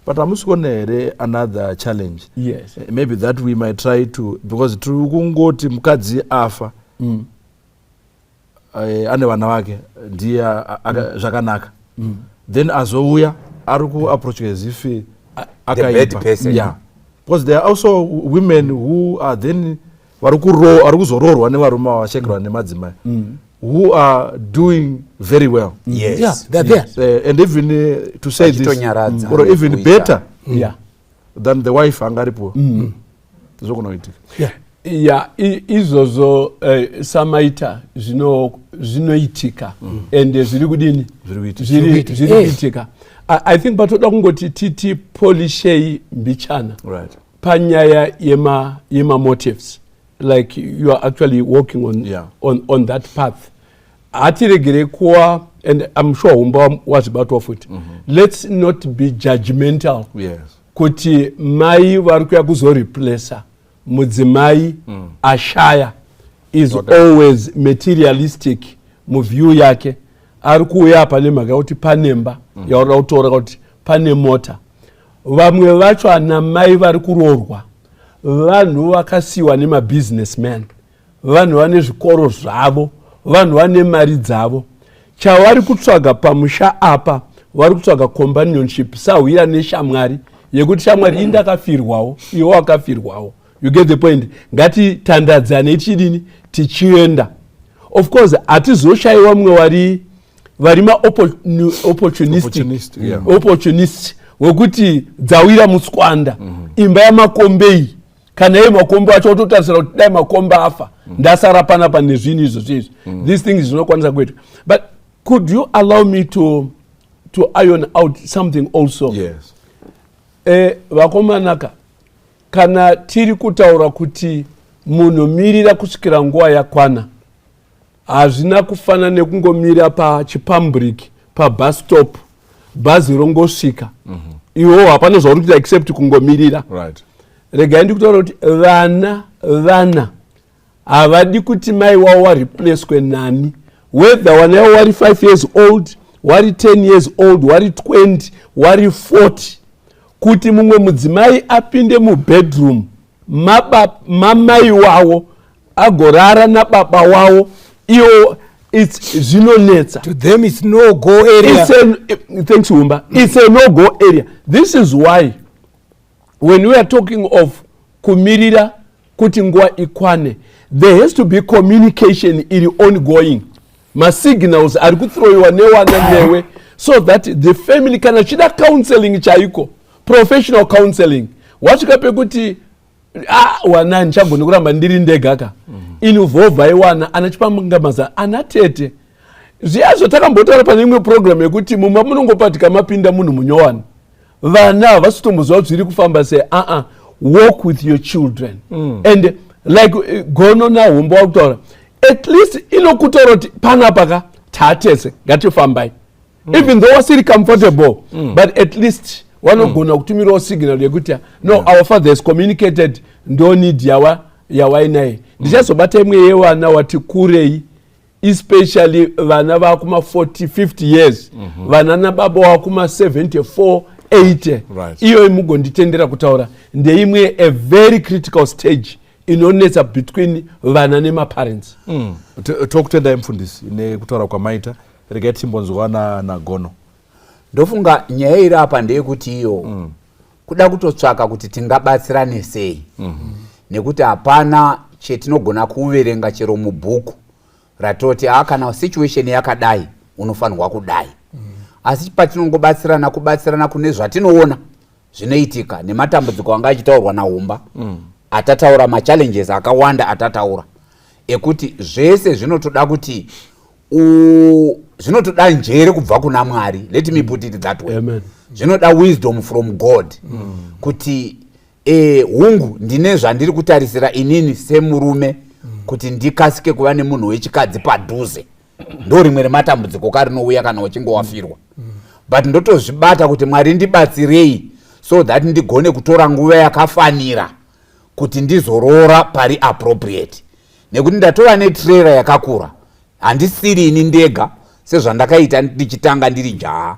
Speaker 2: but hamusi kuona here another challenge?
Speaker 5: Yes.
Speaker 2: Maybe that we might try to, because tiri kungoti mukadzi afa, ane vana vake, ndiye zvakanaka, then azouya ari kuapproach as if akaipa.
Speaker 4: Person.
Speaker 2: Yeah, because there are also women who are then vari kuzoroorwa nevarume vavashaikirwa nemadzimai, who are doing very well.
Speaker 3: Yeah, they're there.
Speaker 2: And even to say this
Speaker 4: Vachitonyaradza
Speaker 2: or even
Speaker 4: nekuita.
Speaker 2: better than the wife angaripo. Zvokunoitika.
Speaker 5: Ya, izvozvo samaita zvinoitika, ende zviri kudini?
Speaker 2: Zviri kuitika.
Speaker 5: Zviri
Speaker 3: Zviri
Speaker 5: kuitika. I think patoda kungoti titi polishei mbichana panyaya yemamotives, like you are actually working on that path. Hatiregere kuwa, and I'm sure Humba wazvibatwa futi, let's not be judgmental kuti mai vari kuya kuzoreplaca mudzimai ashaya is always materialistic muview yake. Ari kuuya apa nemhaka yekuti pane mba yaurida kutora, kuti pane mota. Vamwe vacho ana mai vari kuroorwa vanhu vakasiyiwa nemabusinessman, vanhu vane zvikoro zvavo, vanhu vane mari dzavo. Chavari kutsvaga pamusha apa, vari kutsvaga companionship, sahwira neshamwari. Yekuti shamwari, ini ndakafirwawo, iwe wakafirwawo, you get the point. Ngatitandadzane, tichidini, tichienda. Of course hatizoshayiwa mumwe vari maopportunistic,
Speaker 2: Opportunist, yeah.
Speaker 5: Opportunist wekuti dzawira mutswanda, imba yamakombei, kana iye makombe acho ototarisira kuti dai makombe afa, ndasara panapa nezvinhu izvo zvezvi. These things zvinokwanisa kuitwa, but could you allow me to iron out something also?
Speaker 2: Yes.
Speaker 5: Vakomanaka, kana tiri kutaura kuti munhu mirira kusvikira nguva yakwana, hazvina kufanana nekungomira pachipamburiki, pabus stop, bhazi rongosvika, iwewo hapana zvauri kuita except kungomirira. Regai ndikutaura kuti vana havadi kuti mai wavo wareplacwe nani, whether wana yavo wari 5 years old, wari 10 years old, wari 20, wari 40. Kuti mumwe mudzimai apinde mubedroom mamai wavo, agorara nababa wavo iwo, zvinonetsa.
Speaker 3: To them it's no go area.
Speaker 5: Thanks, Humba. It's a no go area. This is why when we are talking of kumirira kuti nguva ikwane, there has to be communication iri ongoing, masignals ari kuthrowiwa newana newe, so that the family, kana chida counseling chaiko, professional counseling, wasvika pekuti, ah, wana handichagoni kuramba ndiri ndega ka, involvai wana, ana chipangamaza, ana tete. Zviya zvatakambotaura pane imwe program yekuti mumba munongopatika mapinda munhu munyowani, vana havasi kutomboziva kuti zviri kufamba sei. Aa, walk with your children. And like Gono naHumba wakutaura, at least inokutaura kuti panapa ka taatese, ngatifambai. Even though wasiri comfortable, but at least vanogona kutumirawo signal yekuti no, our father has communicated, ndo need yawa yawainaye. Ndichazobata imwe yevana wati kurei, especially vana vakuma 40 50 years, vana nababa wakuma 74 80. Iyoyi mugonditendera kutaura, ndeimwe a very critical stage inonetsa between vana nemaparents.
Speaker 2: Tokutendai mufundisi nekutaura kwamaita. Regai tichimbonzwa naGono.
Speaker 4: Ndofunga nyaya iri apa ndeyekuti iyo kuda kutotsvaka kuti tingabatsirane sei, nekuti hapana chetinogona kuverenga chero mubhuku ratoti a kana situation yakadai unofanirwa kudai. Asi patinongobatsirana, kubatsirana kune zvatinoona zvinoitika nematambudziko anga achitaurwa naHumba, atataura machallenges akawanda atataura, ekuti zvese zvinotoda kuti zvinotoda njere kubva kuna Mwari. Let me put it that way.
Speaker 5: Amen.
Speaker 4: Zvinoda wisdom from God, kuti hungu, ndine zvandiri kutarisira inini semurume kuti ndikasike kuva nemunhu wechikadzi padhuze. Ndo rimwe rematambudziko karinouya kana uchinge wafirwa, but ndotozvibata kuti Mwari ndibatsirei so that ndigone kutora nguva yakafanira kuti ndizoroora pari appropriate, nekuti ndatova netrailer yakakura, handisiri ini ndega sezvandakaita ndichitanga ndiri jaha.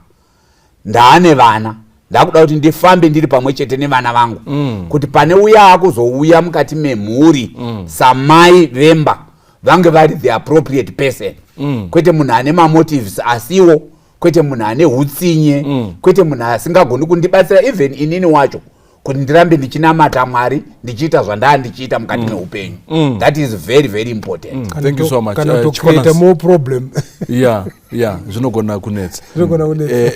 Speaker 4: Ndaane vana, ndakuda kuti ndifambe ndiri pamwe chete nevana vangu, kuti pane uya akuzouya mukati memhuri samai vemba, vange vari the appropriate person, kwete munhu ane mamotives asiwo, kwete munhu ane utsinye, kwete munhu asingagoni kundibatsira even inini wacho kuti ndirambe ndichinamata Mwari, ndichiita zvandaa ndichiita mukati meupenyu. That is very very important.
Speaker 2: Thank you so much.
Speaker 3: Kana to create
Speaker 2: Chikonas.
Speaker 3: more problem.
Speaker 2: Yeah, zvinogona kunetsa.
Speaker 3: Zvinogona kunetsa.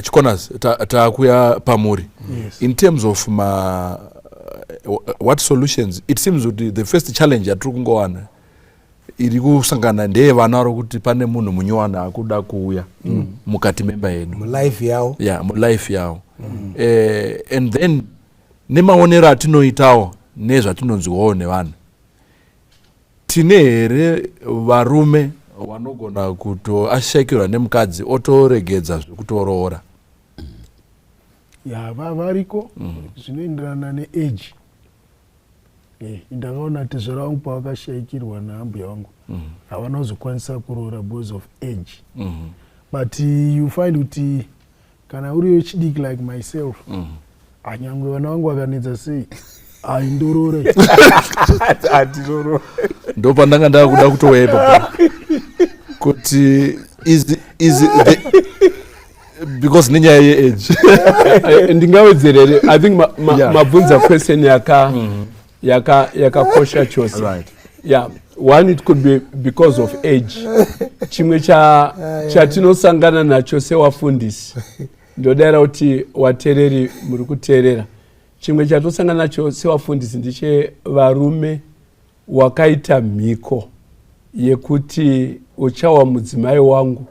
Speaker 2: Chikonas, takuya pamuri.
Speaker 6: Yes.
Speaker 2: In terms of ma what solutions, it seems kuti the first challenge yatiri kungowana iri kusangana ndeyevana vari kuti pane munhu munyowani akuda kuuya mukati memba yedu,
Speaker 3: mulife yavo.
Speaker 2: Yeah, mulife yavo. And then nemaonero atinoitawo nezvatinonzwawo nevanhu, tine here varume vanogona kutoashekirwa nemukadzi otoregedza zvekutoroora?
Speaker 6: Ya, variko. Zvinoenderana neage. Ndakaona tezvara vangu pavakashayikirwa naambuya vangu, havana kuzokwanisa kuroora because of age. But you find kuti kana uri wechidiki like myself, anyangwe vana vangu vakanetsa sei, haindorore.
Speaker 2: Ndo pandanga ndakuda kutowepa kuti is the, Because nenyaya yeage.
Speaker 5: Ndingawedzerere, I think mabvunza question yakakosha chose. Yeah, one, it could be because of age. Chimwe chatinosangana nacho sewafundisi, ndodayira kuti wateereri muri kuteerera, chimwe chatosangana nacho sewafundisi ndechevarume wakaita mhiko yekuti uchawa mudzimai wangu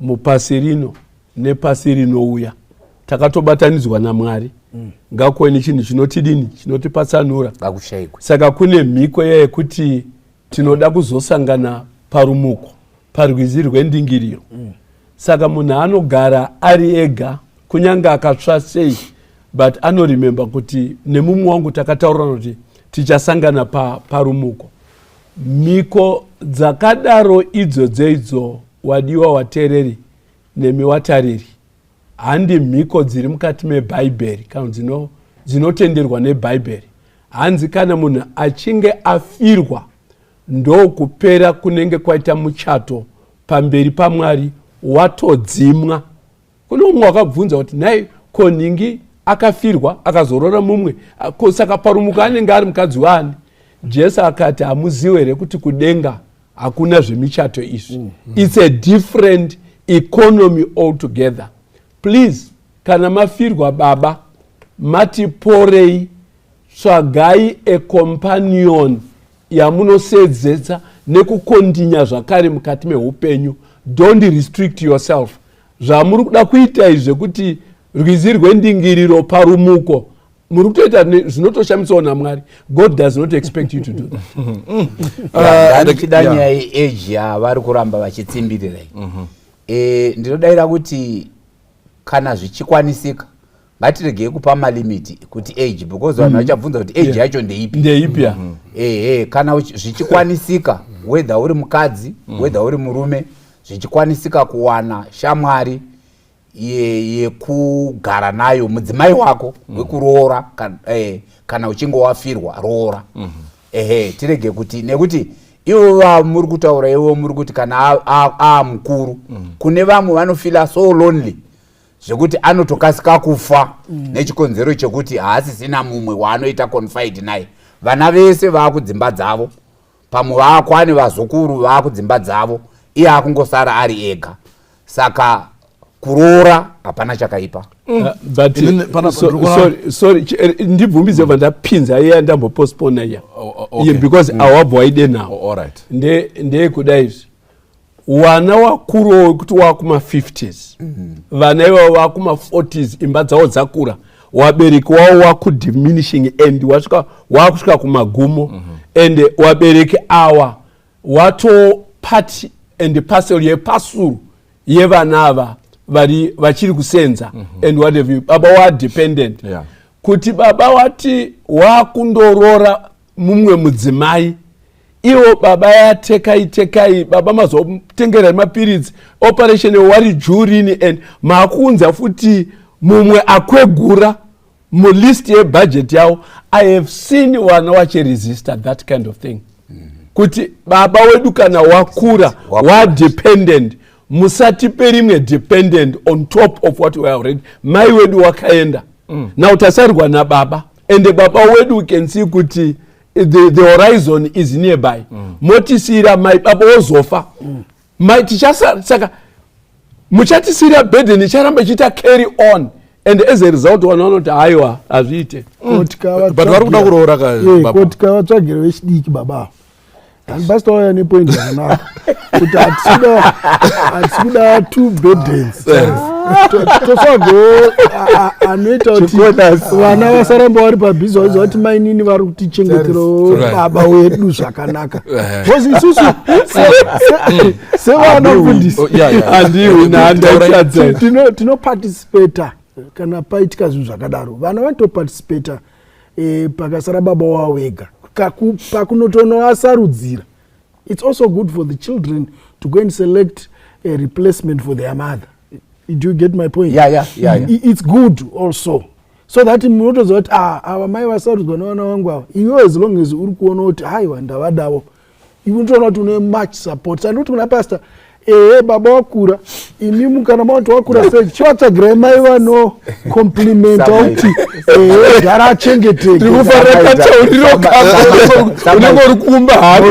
Speaker 5: mupasi rino nepasi rinouya. Takatobatanidzwa naMwari. Ngakuve nechinhu chinotidini, chinotipatsanura.
Speaker 4: Ngakushayikwe.
Speaker 5: Saka kune mhiko yekuti tinoda kuzosangana parumuko, parwizi rwendingiriro. Saka munhu anogara ari ega, kunyange akatsva sei, but anoremember kuti nemumwe wangu takataurirana kuti tichasangana parumuko. Mhiko dzakadaro idzo dzeidzo, wadiwa wateereri nemi watariri, handi mhiko dziri mukati mebhaibheri kana dzinotenderwa nebhaibheri. Hanzi kana munhu achinge afirwa, ndokupera kunenge kwaita muchato pamberi paMwari, watodzimwa. Kune umwe wakabvunza kuti, "Nhai, ko nhingi akafirwa akazorora mumwe, ko saka parumuko anenge ari mukadzi waani?" Jesu akati, "Hamuziwe here kuti kudenga hakuna zvemichato izvi?" It's a different economy altogether. Please, kana mafirwa baba, matiporei, tsvagai a companion yamunosedzesa nekukondinya zvakare mukati meupenyu. Don't restrict yourself. Zvamuri kuda kuita izvi zvekuti rwizi rwendingiriro parumuko, muri kutoita zvinotoshamisawo naMwari. God does not expect you to do that.
Speaker 4: Ndanichida nyaya yeage yavari kuramba vachitsimbirira iyi. Ndinodayira kuti kana zvichikwanisika, ngatiregei kupa malimit kuti age, because vanhu vachabvunza kuti age yacho ndeipi.
Speaker 5: Ndeipi ya.
Speaker 4: Ehe, kana zvichikwanisika, whether uri mukadzi, whether uri murume, zvichikwanisika kuwana shamwari yekugara nayo, mudzimai wako wekuroora, kana uchinge wafirwa, roora. Ehe, tirege kuti, nekuti ivo vamuri kutaura, ivo muri kuti kana aamukuru, kune vamwe vanofeela so lonely zvekuti anotokasika kufa nechikonzero chekuti haasisina mumwe waanoita confide naye. Vana vese vaakudzimba dzavo, pamwe vaakwane vazukuru vaakudzimba dzavo, iye akungosara ari ega. Saka kuroora hapana chakaipa.
Speaker 5: But sorry, sorry, ndibvumbidze bva ndapinza iya, ndambopostpona iya.
Speaker 2: Oh, okay.
Speaker 5: Yeah, because awabva waide nawo.
Speaker 2: Oh, all right.
Speaker 5: Ndeyekuda izvi, wana wakuruwo wekuti wakuma-50s, vana ivavo vakuma-40s, imba dzavo dzakura, wabereki wavo wakudiminishing and wasvika, wakusvika kumagumo, and wabereki awa wato part and parcel yepasuru yevana ava vari vachiri kusenza and what have you. Baba wadependent. Kuti baba wati wakundorora mumwe mudzimai, iwo baba yatekai tekai, baba mazotengera mapiritsi, operation wari jurini, and makuunza futi mumwe akwegura mulist yebudget yavo. I have seen vana vachiresista that kind of thing, kuti baba wedu kana wakura, wadependent, musatipe rimwe dependent on top of what we are already. Mai wedu wakaenda. Now tasarirwa nababa, and baba wedu, we can see kuti the horizon is nearby. Motisiyira mai, baba wozofa, mai tichasara. Saka muchatisiyira burden icharamba ichiita carry on, and as a result vanhu vanoti, "Haiwa, hazviite."
Speaker 2: But vari kuda kuroora ka, baba.
Speaker 6: Ko tikavatsvagira vechidiki baba? And pastor wauya nepoint yakanaka kuti hatisi kuda two burdens. Totsvagawo anoita kuti vana vasaramba vari pabhizi, vaziva kuti mainini vari kutichengeterawo baba wedu zvakanaka, because isusu sevana mufundisi
Speaker 2: Oh, yeah.
Speaker 5: Handiwi naandaitadza.
Speaker 6: Tinoparticipata kana paitika zvinhu zvakadaro. Vana vanotoparticipata pakasara baba wavo vega, pakunotonovasarudzira. It's also good for the children to go and select a replacement for their mother. Do you get my point?
Speaker 4: Yeah.
Speaker 6: It's good also so that munotoziva kuti, ah, ava mai vasarudzwa nevana vangu ava. Iwe, as long as uri kuona kuti haiwa, ndavadavo, iwe unotoona kuti une much support. Saka ndikuti kuna pastor, Ehe, baba wakura, imimu kana mavanti wakura sei, chivatsvagirai mai vano complimenta kuti ehe, gara achengeteke.
Speaker 5: Ndikufarira katauriro kako, unenge uri kuumba hako.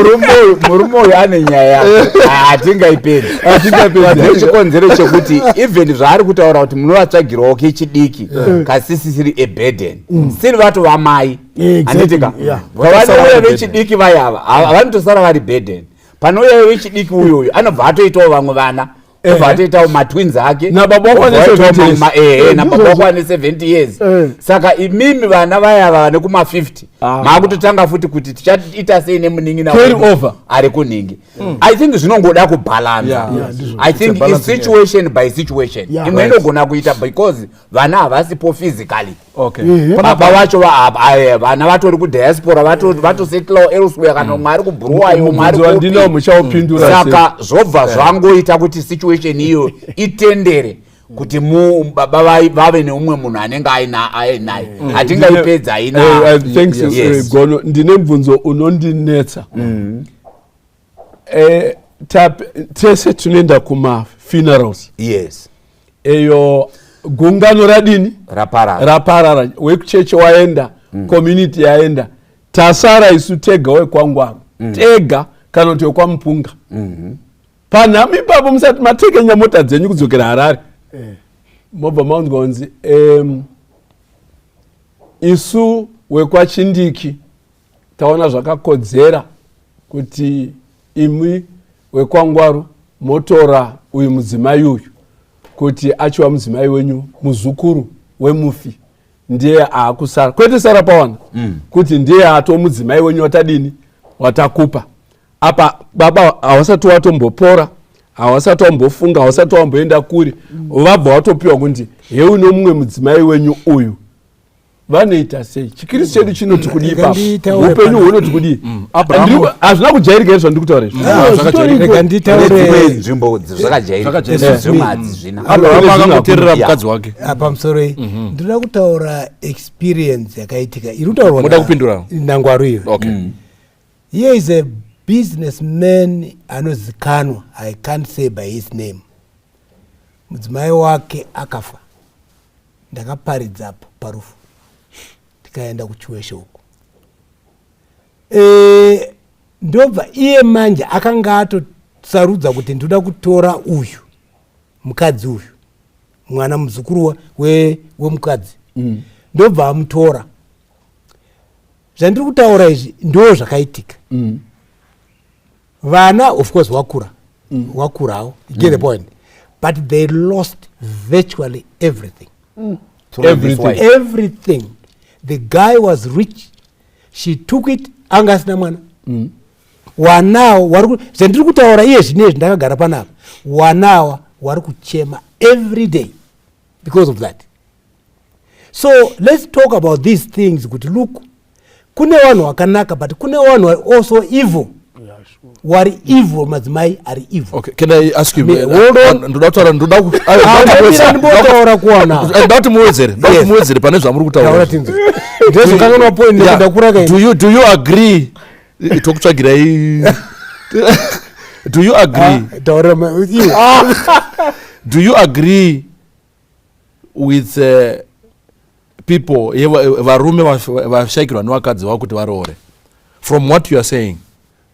Speaker 4: Murume uyu ane nyaya, hatingaipedzi.
Speaker 5: Hatingaipedzi.
Speaker 4: Chikonzero chekuti even zvaari kutaura kuti munovatsvagirawo kechidiki kasisisiri a burden, siri vatova mai. Handitika? Pavanouya vechidiki vayava, vanotosara vari burden. Panouya vechidiki, uyoyu anobva atoitawo vamwe vana, obva atoitawo matwins ake.
Speaker 5: Nababa wako ane
Speaker 4: Obva aitawo
Speaker 5: 70 years.
Speaker 4: Nababa wako ane 70 years. Saka imimi vana vayava vane kuma-50, maakutotanga futi kuti tichaita sei nemunin'ina
Speaker 5: Carry
Speaker 4: wedu
Speaker 5: over.
Speaker 4: ari kunhingi. I think zvinongoda kubhalansa.
Speaker 2: Yeah, ndizvo.
Speaker 4: I
Speaker 2: It's a
Speaker 4: think
Speaker 2: balancing
Speaker 4: is situation by situation. Imwe inogona kuita because vana havasipo physically. Baba vacho vana vatori kudiaspora, vatosettlawo elsewhere, kana umwe ari kuBhuruwayo, umwe ari
Speaker 5: Mubvunzo wandinawo
Speaker 4: kupi.
Speaker 5: muchaupindura sei?
Speaker 4: Saka zvobva zvangoita kuti situation iyo itendere kuti baba vave neumwe munhu anenge ainaye. Hatingaipedza, haina.
Speaker 5: Thanks.
Speaker 4: Yes.
Speaker 5: Gono, ndine mubvunzo unondinetsa. Tese tinoenda kumafunerals. Eyo gungano radini?
Speaker 4: Raparara.
Speaker 5: Raparara. Wekucheche waenda, community yaenda, tasara isu tega, wekwaNgwaro tega kana kuti wekwaMupunga. Panhamo ipapo, musati matekenya mota dzenyu kudzokera Harare, mobva maunzwa kunzi isu wekwaChindiki taona zvakakodzera kuti imwi wekwaNgwaru motora uyu mudzimai uyu kuti achiwa mudzimai wenyu, muzukuru wemufi ndiye aakusara, kwete sara pawana, kuti ndiye ato mudzimai wenyu watadini, watakupa. Apa baba havasati watombopora, havasati wambofunga, havasati wamboenda kuri, vabva watopiwa kunzi heuno mumwe mudzimai wenyu uyu. Vanoita sei? Chikristu chedu chinoti kudii ipapo?
Speaker 3: Nditaure
Speaker 5: Upenyu hunoti kudii? Hazvina kujairika here zvandiri kutaura izvi?
Speaker 2: Zvakajairika.
Speaker 3: Rega nditaure.
Speaker 4: Dzimwe nzvimbo zvakajairika.
Speaker 2: Zvakajairika.
Speaker 4: Zvimwe hadzizvina.
Speaker 2: Abraham
Speaker 5: Zvina
Speaker 2: akangoteerera
Speaker 4: Yeah.
Speaker 2: mukadzi wake.
Speaker 3: Pamusoro iyi, ndinoda kutaura experience yakaitika iri kutaurwa
Speaker 2: Muda kupindura?
Speaker 3: naNgwaru iyo. Here is a businessman anozikanwa, I can't say by his name. Mudzimai wake akafa, ndakaparidzapo parufu, tikaenda kuChiweshe uko. Ndobva iye manje akanga atosarudza kuti ndoda kutora uyu mukadzi uyu, mwana muzukuru wemukadzi. Ndobva amutora. Zvandiri kutaura izvi ndo zvakaitika. Vana of course wakura, wakurawo, you get the point, but they lost virtually everything.
Speaker 4: Through this
Speaker 5: Everything.
Speaker 4: wife.
Speaker 3: Everything. The guy was rich, she took it. Anga asina mwana. Wanawo zvandiri kutaura iye zvinezvi ndakagara panapa, wanawa wari kuchema every day because of that. So let's talk about these things kuti look, kune vanhu vakanaka, but kune vanhu vari also evil, wari evil, madzimai ari evil.
Speaker 2: Okay, can I ask you?
Speaker 3: Hold on.
Speaker 2: Ndoda kutaura, ndoda
Speaker 3: Ah, ndamira ndimbotaura kuwana.
Speaker 2: Ndoda kuti muwedzere, ndoda kuti muwedzere pane zvamuri
Speaker 3: Taura.
Speaker 2: kutaura.
Speaker 3: Tinzwe, ndezokanganwa point. Ndakura kaini.
Speaker 2: Do you agree? Tokutsvagirai. Do you agree?
Speaker 3: Taurira iwe.
Speaker 2: Do you agree with people, varume vashayikirwa nevakadzi vavo kuti varoore, from what you are saying?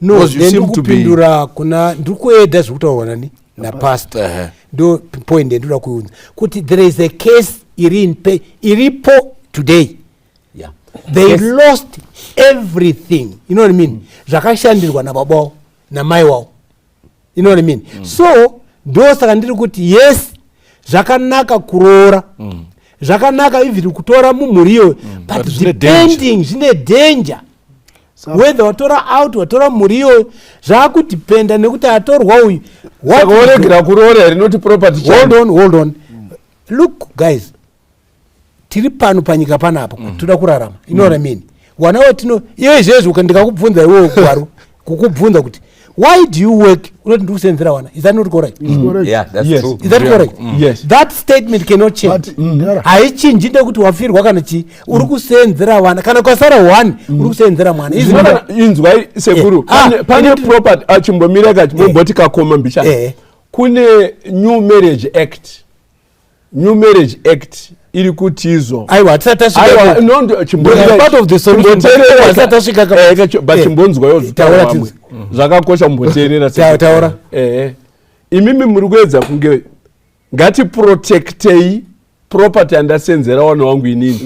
Speaker 3: No.
Speaker 2: Because you seem to be-
Speaker 3: Ndikupindura kuna, ndiri kuedha zviri kutaurwa nani, napastor. Ndo point yandinoda kuunza kuti there is a case iri in iripo today. They lost everything, you know what I mean, zvakashandirwa nababa wavo namai wavo, you know what I mean. So ndosaka ndiri kuti yes, zvakanaka kuroora, zvakanaka even kutora mumhuri iyoyo, but
Speaker 2: But zvine danger.
Speaker 3: depending, zvine danger. Whether watora out, watora mhuri iyoyo, zvakudependa nekuti atorwa uyu
Speaker 5: Saka woregera kuroora here noti property?
Speaker 3: Hold on, hold on. Look guys, tiri pano panyika panapa kuti toda kurarama, you know what I mean. Wana watino iye izvezvi, ndikakubvunza iwewe Gwaru, kukubvunza kuti why do you work, unoti ndiri kusenzera wana. Is that not correct?
Speaker 6: Correct.
Speaker 4: Yeah, that's
Speaker 5: Yes.
Speaker 4: true.
Speaker 3: Is that correct?
Speaker 5: Yes.
Speaker 3: That statement cannot change.
Speaker 6: But, Ndara,
Speaker 3: Haichinji nekuti wafirwa kana chii, uri kusenzera vana. Kana kwasara one, uri kusenzera mwana.
Speaker 5: Inzwai sekuru.
Speaker 3: Ah,
Speaker 5: Pane property, achimbomira kachimboti kakoma mbichana. Kune New Marriage Act. New Marriage Act iri kuti izvo
Speaker 3: Aiwa, hatisati tasvika
Speaker 5: Aiwa,
Speaker 3: ikoko.
Speaker 5: no,
Speaker 3: Part of the solution,
Speaker 5: chimboteerera.
Speaker 3: hatisati tasvika
Speaker 5: But chimbonzwayo
Speaker 3: Taura
Speaker 5: zvitaura
Speaker 3: tinzwe.
Speaker 5: zvakakosha, mumboteerera.
Speaker 3: Taura.
Speaker 5: Imimi muri kuedza kunge ngatiprotectei property yandasenzera wana wangu inini.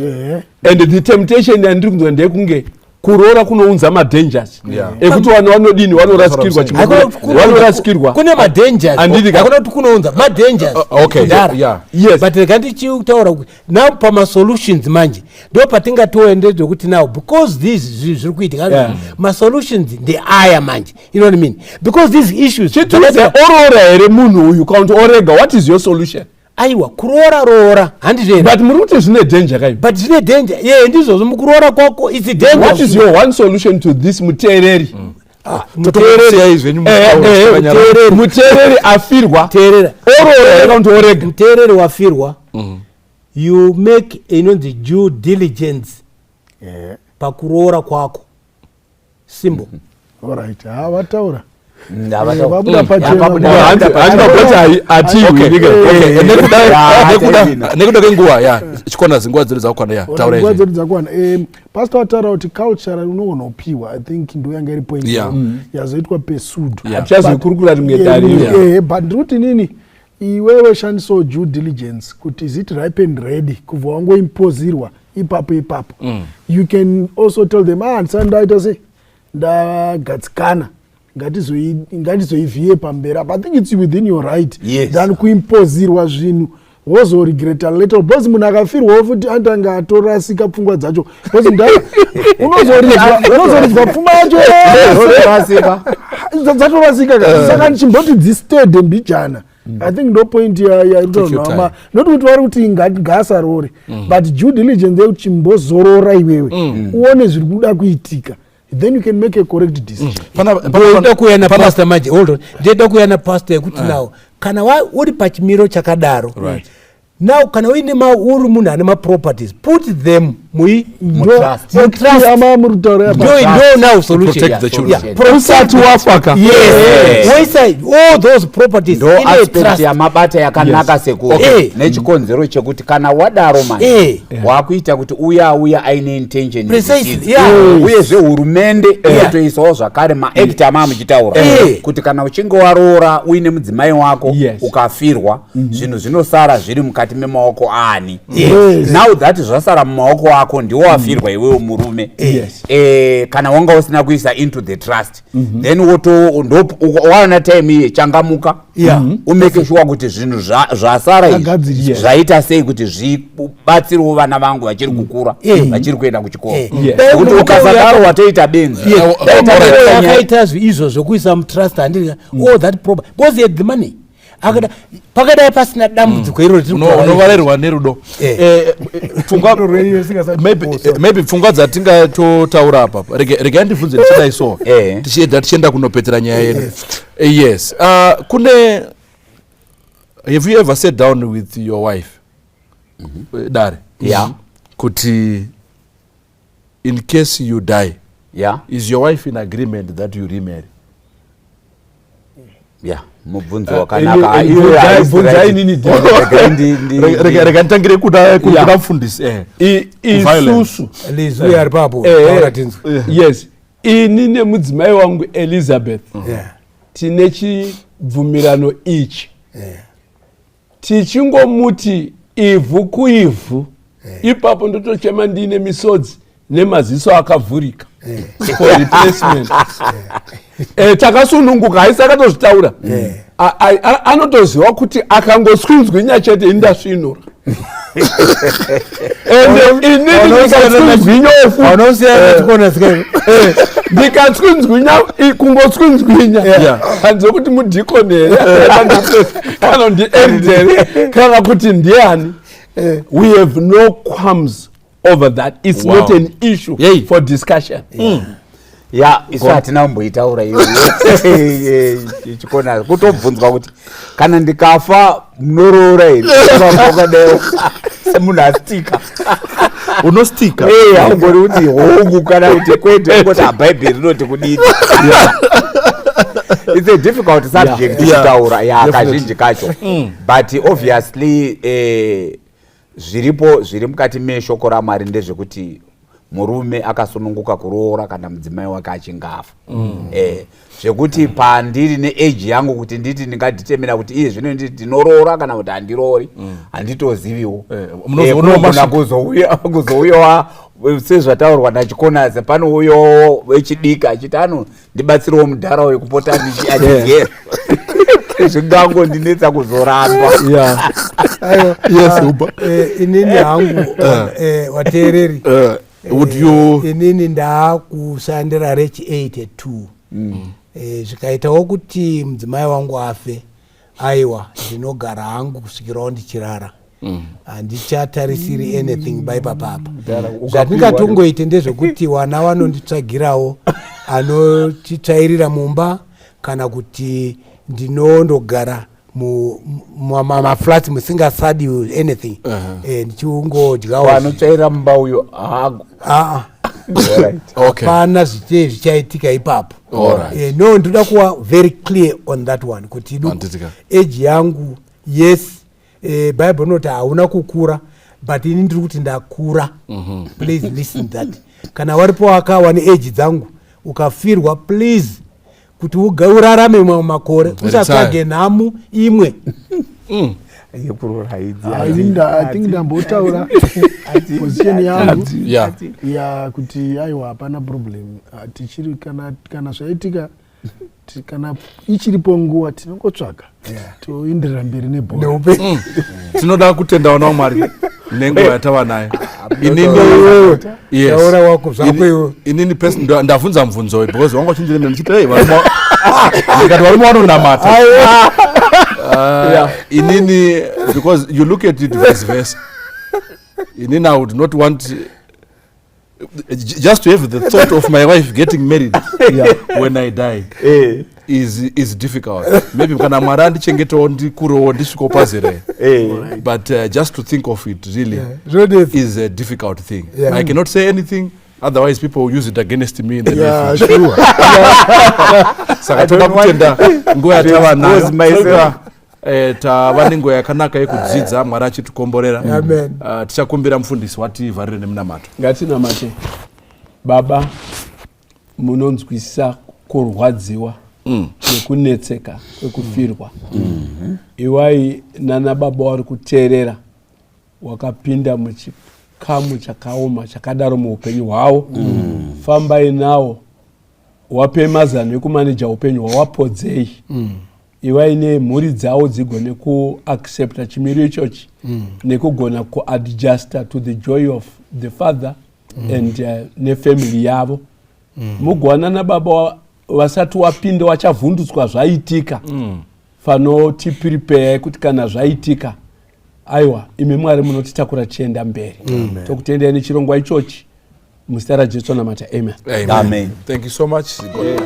Speaker 5: And the temptation yandiri kunzwa ndeyekunge kuroora kunounza madangers ekuti vanhu vanodini, vanorasikirwa.
Speaker 3: Hakuna
Speaker 5: Vanorasikirwa.
Speaker 3: Kune madangers.
Speaker 5: Handiti ka?
Speaker 3: Hakuna kuti kunounza madangers.
Speaker 2: Okay,
Speaker 3: Kudhara.
Speaker 2: yeah.
Speaker 3: But rega ndichitaura kuti now pamasolutions manje ndo patingatoende zvekuti now, because these zvinhu zviri kuitika, masolutions ndeaya manje, you know what I mean, because these issues
Speaker 5: Chituze, oroora here munhu uyu kana kuti orega? What is your solution?
Speaker 3: Aiwa, kuroora roora, handizvo here?
Speaker 5: But muri kuti zvine danger kai?
Speaker 3: But zvine danger ye, ndizvozvo, mukuroora kwako its danger.
Speaker 5: What is your one solution to this, muteereri?
Speaker 2: Totokusiyai zvenyu mutaure zvakanyarara.
Speaker 5: Muteereri afirwa,
Speaker 3: Teerera.
Speaker 5: oroora here kana kuti orega?
Speaker 3: Muteereri wafirwa, you make inonzi due diligence pakuroora kwako, simple.
Speaker 6: Alright, ha, vataura.
Speaker 4: Havataura.
Speaker 6: Vabuda pachena.
Speaker 4: Vabuda.
Speaker 5: Hanzi mabhoti hatiwi.
Speaker 2: Okay,
Speaker 4: Taivina.
Speaker 2: Nekuda kwenguva ya chikona, zinguva dzedu dzakwana ya taura
Speaker 6: Nguva
Speaker 2: izvi.
Speaker 6: dzedu dzakwana. Pastor vataura kuti culture unogona kupiwa. I think ndo yanga iri point yazoitwa pursued.
Speaker 5: Hatichazoikurukura rimwe dare iro.
Speaker 6: But ndiri kuti nini, iwewe shandisawo due diligence kuti is it ripe and ready kubva wangoimpozirwa ipapo ipapo. You can also tell them, ah, ndisati ndaita sei, ndagadzikana, ngatizoivhiye pamberi apa. I think it's within your right than kuimpozirwa zvinhu wozoregreta later, because munhu akafirwawo futi anotanga atorasika pfungwa dzacho, because unozoridzwa pfuma yacho
Speaker 4: Dzatorasika.
Speaker 6: Dzatorasika ka. Saka ndichimboti dzistede mbijana. I think ndo point
Speaker 2: Take your
Speaker 6: yairutaurwa, not kuti vari kuti ngaasarore, but due diligence yekuti chimbozorora iwewe, uone zviri kuda kuitika, then you can make a correct decision.
Speaker 3: Ndoda kuuya napastor manje. Hold on, ndoda kuuya napastor yekuti now kana uri pachimiro chakadaro, now kana uine uri munhu ane maproperties, put them mui
Speaker 4: Mutrust.
Speaker 3: Mutrust.
Speaker 6: Ama muri kutaura apa.
Speaker 3: Ndo now solution.
Speaker 2: Protect the children.
Speaker 3: Yeah,
Speaker 5: Usati wafa ka.
Speaker 3: Yes, woisa all those properties
Speaker 4: Ndo
Speaker 3: in a
Speaker 4: aspect
Speaker 3: trust.
Speaker 4: yamabata yakanaka sekuru, nechikonzero chekuti kana wadaro manje wakuita kuti uya auya aine intention dzisidzo. Uyezve hurumende inotoisawo zvakare maact amaa muchitaura kuti kana uchinge waroora uine mudzimai wako, ukafirwa, zvinhu zvinosara zviri mukati memaoko ani? Now that zvasara mumaoko ako, ndiwo wafirwa iwewo murume, kana wanga usina kuisa into the trust, then woto ndo waona time iye changamuka, umake sure kuti zvinhu zvasara izvi
Speaker 6: Zvagadziriswa.
Speaker 4: zvaita sei kuti zvibatsirewo vana vangu vachiri kukura, vachiri kuenda kuchikoro. Nekuti
Speaker 3: Dai
Speaker 4: ukasadaro watoita benzi.
Speaker 3: Dai
Speaker 4: Dai
Speaker 3: akaita izvo zvokuisa mutrust, handiti, all that proper, because he had the money. Akada pakadai pasina dambudziko iro ritiri kutaura.
Speaker 2: Unovarerwa nerudo. Pfungwa maybe pfungwa dzatingatotaura apa, regai ndibvunze ndichidai so, tichienda kunopetera nyaya yedu. Yes, kune, have you ever sat down with your wife, dare, kuti in case you die, is your wife in agreement that you remarry?
Speaker 4: Ya, mubvunzo wakanaka. Iyoyo haisi
Speaker 5: Bvunzai
Speaker 4: right.
Speaker 5: nini.
Speaker 4: Regai
Speaker 2: Rega nditangire kuda mufundisi. Violence.
Speaker 5: Isusu
Speaker 3: Lizwi ari papo, taura tinzwe.
Speaker 5: Yes, ini nemudzimai wangu Elizabeth tine chibvumirano ichi, tichingomuti ivhu kuivhu, ipapo ndotochema ndiine misodzi nemaziso akavhurika for replacement. Takasununguka, haisi akatozvitaura. Anotoziva kuti akangoswinzwinya chete, ini ndasvinura, ende inini ndikatswinzwinyawo futi.
Speaker 3: Unosiyana chikona sika.
Speaker 5: Ndikatswinzwinya, kungotswinzwinya, handizivi kuti mudhikoni here kana ndielder kana kuti ndiani. We have no qualms over that. It's not an issue for discussion.
Speaker 4: Ya, isu hatina kumboitaura iyo chikona, kutobvunzwa kuti kana ndikafa munoroora here, wakadeo semunhu astika.
Speaker 2: Unostika.
Speaker 4: Haugoni kuti hongu kana kuti kwete, ungoti abhaibheri rinoti kudini. It's a difficult subject kutaura, ya, kazhinji kacho, but obviously zviripo zviri mukati meshoko raMwari ndezvekuti murume akasununguka kuroora kana mudzimai wake achinge afa. Zvekuti pandiri neage yangu kuti nditi ndingadetermina kuti iye zvino nditi ndinoroora kana kuti handiroori, handitoziviwo.
Speaker 2: Munozoona
Speaker 4: Kunogona
Speaker 2: masvika.
Speaker 4: kuzouyawa sezvataurwa naChikonasi, panouyawo wechidiki achiti ano ndibatsirewo mudhara uyu kupota achigera, zvingangondinetsa kuzoramba.
Speaker 3: Aiwa,
Speaker 2: Yes,
Speaker 3: ah,
Speaker 2: Uba.
Speaker 3: Inini hangu, wateereri,
Speaker 2: Would you
Speaker 3: inini ndaakushandira rechi 82. Zvikaitawo kuti mudzimai wangu afe, aiwa, ndinogara hangu kusvikirawo ndichirara. Handichatarisiri anything baipapapa. Zvandingatongoite ndezvekuti vana vanonditsvagirawo anotitsvairira mumba, kana kuti ndinondogara mumaflats musingasadi anything, ndichingodyawo.
Speaker 4: Anotsvaira mumba uyo?
Speaker 3: Aa.
Speaker 4: Alright.
Speaker 2: Okay.
Speaker 3: Hapana zviche zvichaitika ipapo. No, ndoda kuva very clear on that one kuti look,
Speaker 2: Handitika.
Speaker 3: age yangu, yes, Bible inoti hauna kukura, but ini ndiri kuti ndakura. Please listen that kana waripo wakawa neage dzangu ukafirwa, please, kuti urarame mamwe makore, usatsvage nhamu imwe.
Speaker 4: Yekuroora idzi.
Speaker 6: I think ndambotaura position yangu ya kuti aiwa, hapana problem. Ah, tichiri kana zvaitika, kana ichiripo nguva, tinongotsvaga toenderera mberi nebhora.
Speaker 3: Neupenyu.
Speaker 2: Tinoda kutenda vana vaMwari nenguva yatava nayo. Inini, yes.
Speaker 3: Taura wako zvako iwe.
Speaker 2: Inini ndabvunza mubvunzo uyu because wanga uchindiremera ndichiti, "Hey, varume," ndikati varume vanonamata. Inini, because you look at it vice versa, inini I would not want just to have the thought of my wife getting married when I die is difficult. Maybe kana Mwari andichengetawo, ndikurewo, ndisvikewo pazera, but just to think of it really
Speaker 3: Zvinonetsa.
Speaker 2: is a difficult thing. I cannot say anything, otherwise people will use it against me in the near future. Saka toda kutenda nguva yatava nayo.
Speaker 4: Expose myself.
Speaker 2: Tava nenguva yakanaka yekudzidza, Mwari achitikomborera.
Speaker 3: Amen.
Speaker 2: Tichakumbira mufundisi wativharire nemunamato.
Speaker 5: Ngatinamate. Baba, munonzwisa kurwadziwa nekunetseka kwekufirwa. Iwai nana baba vari kuteerera wakapinda muchikamu chakaoma chakadaro muupenyu hwavo. Fambai nawo, wape mazano ekumaneja upenyu hwawapodzei. Ivai nemhuri dzavo dzigone kuaccepta chimiro ichochi nekugona kuadjusta to the joy of the father and nefamily yavo. Mugowana nababa vasati wapinda wachavhundutswa zvaitika, fanotiprepare kuti kana zvaitika, aiwa, imi Mwari munotitakura tichienda mberi. Tokutendai nechirongwa ichochi. Muzita raJesu namata, amen.
Speaker 2: Amen.
Speaker 4: Amen.
Speaker 2: Thank you so much. God bless.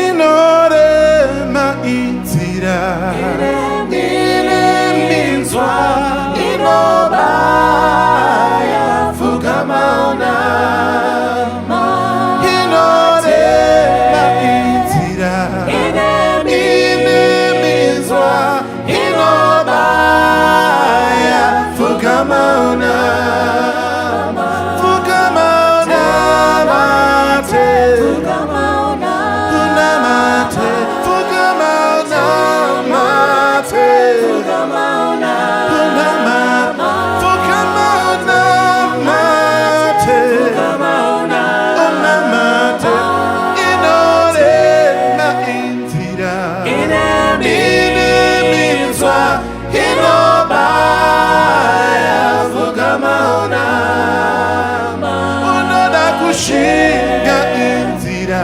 Speaker 7: Inorema inzira, ine minzwa inobaya, pfugama unamate. Inorema inzira, ine minzwa inobaya, pfugama unamate, pfugama unamate. Unamate, pfugama unamate. Pfugama unamate. Unamate. Inorema inzira, ine minzwa inobaya, pfugama unamate. Unoda kushinga inzira.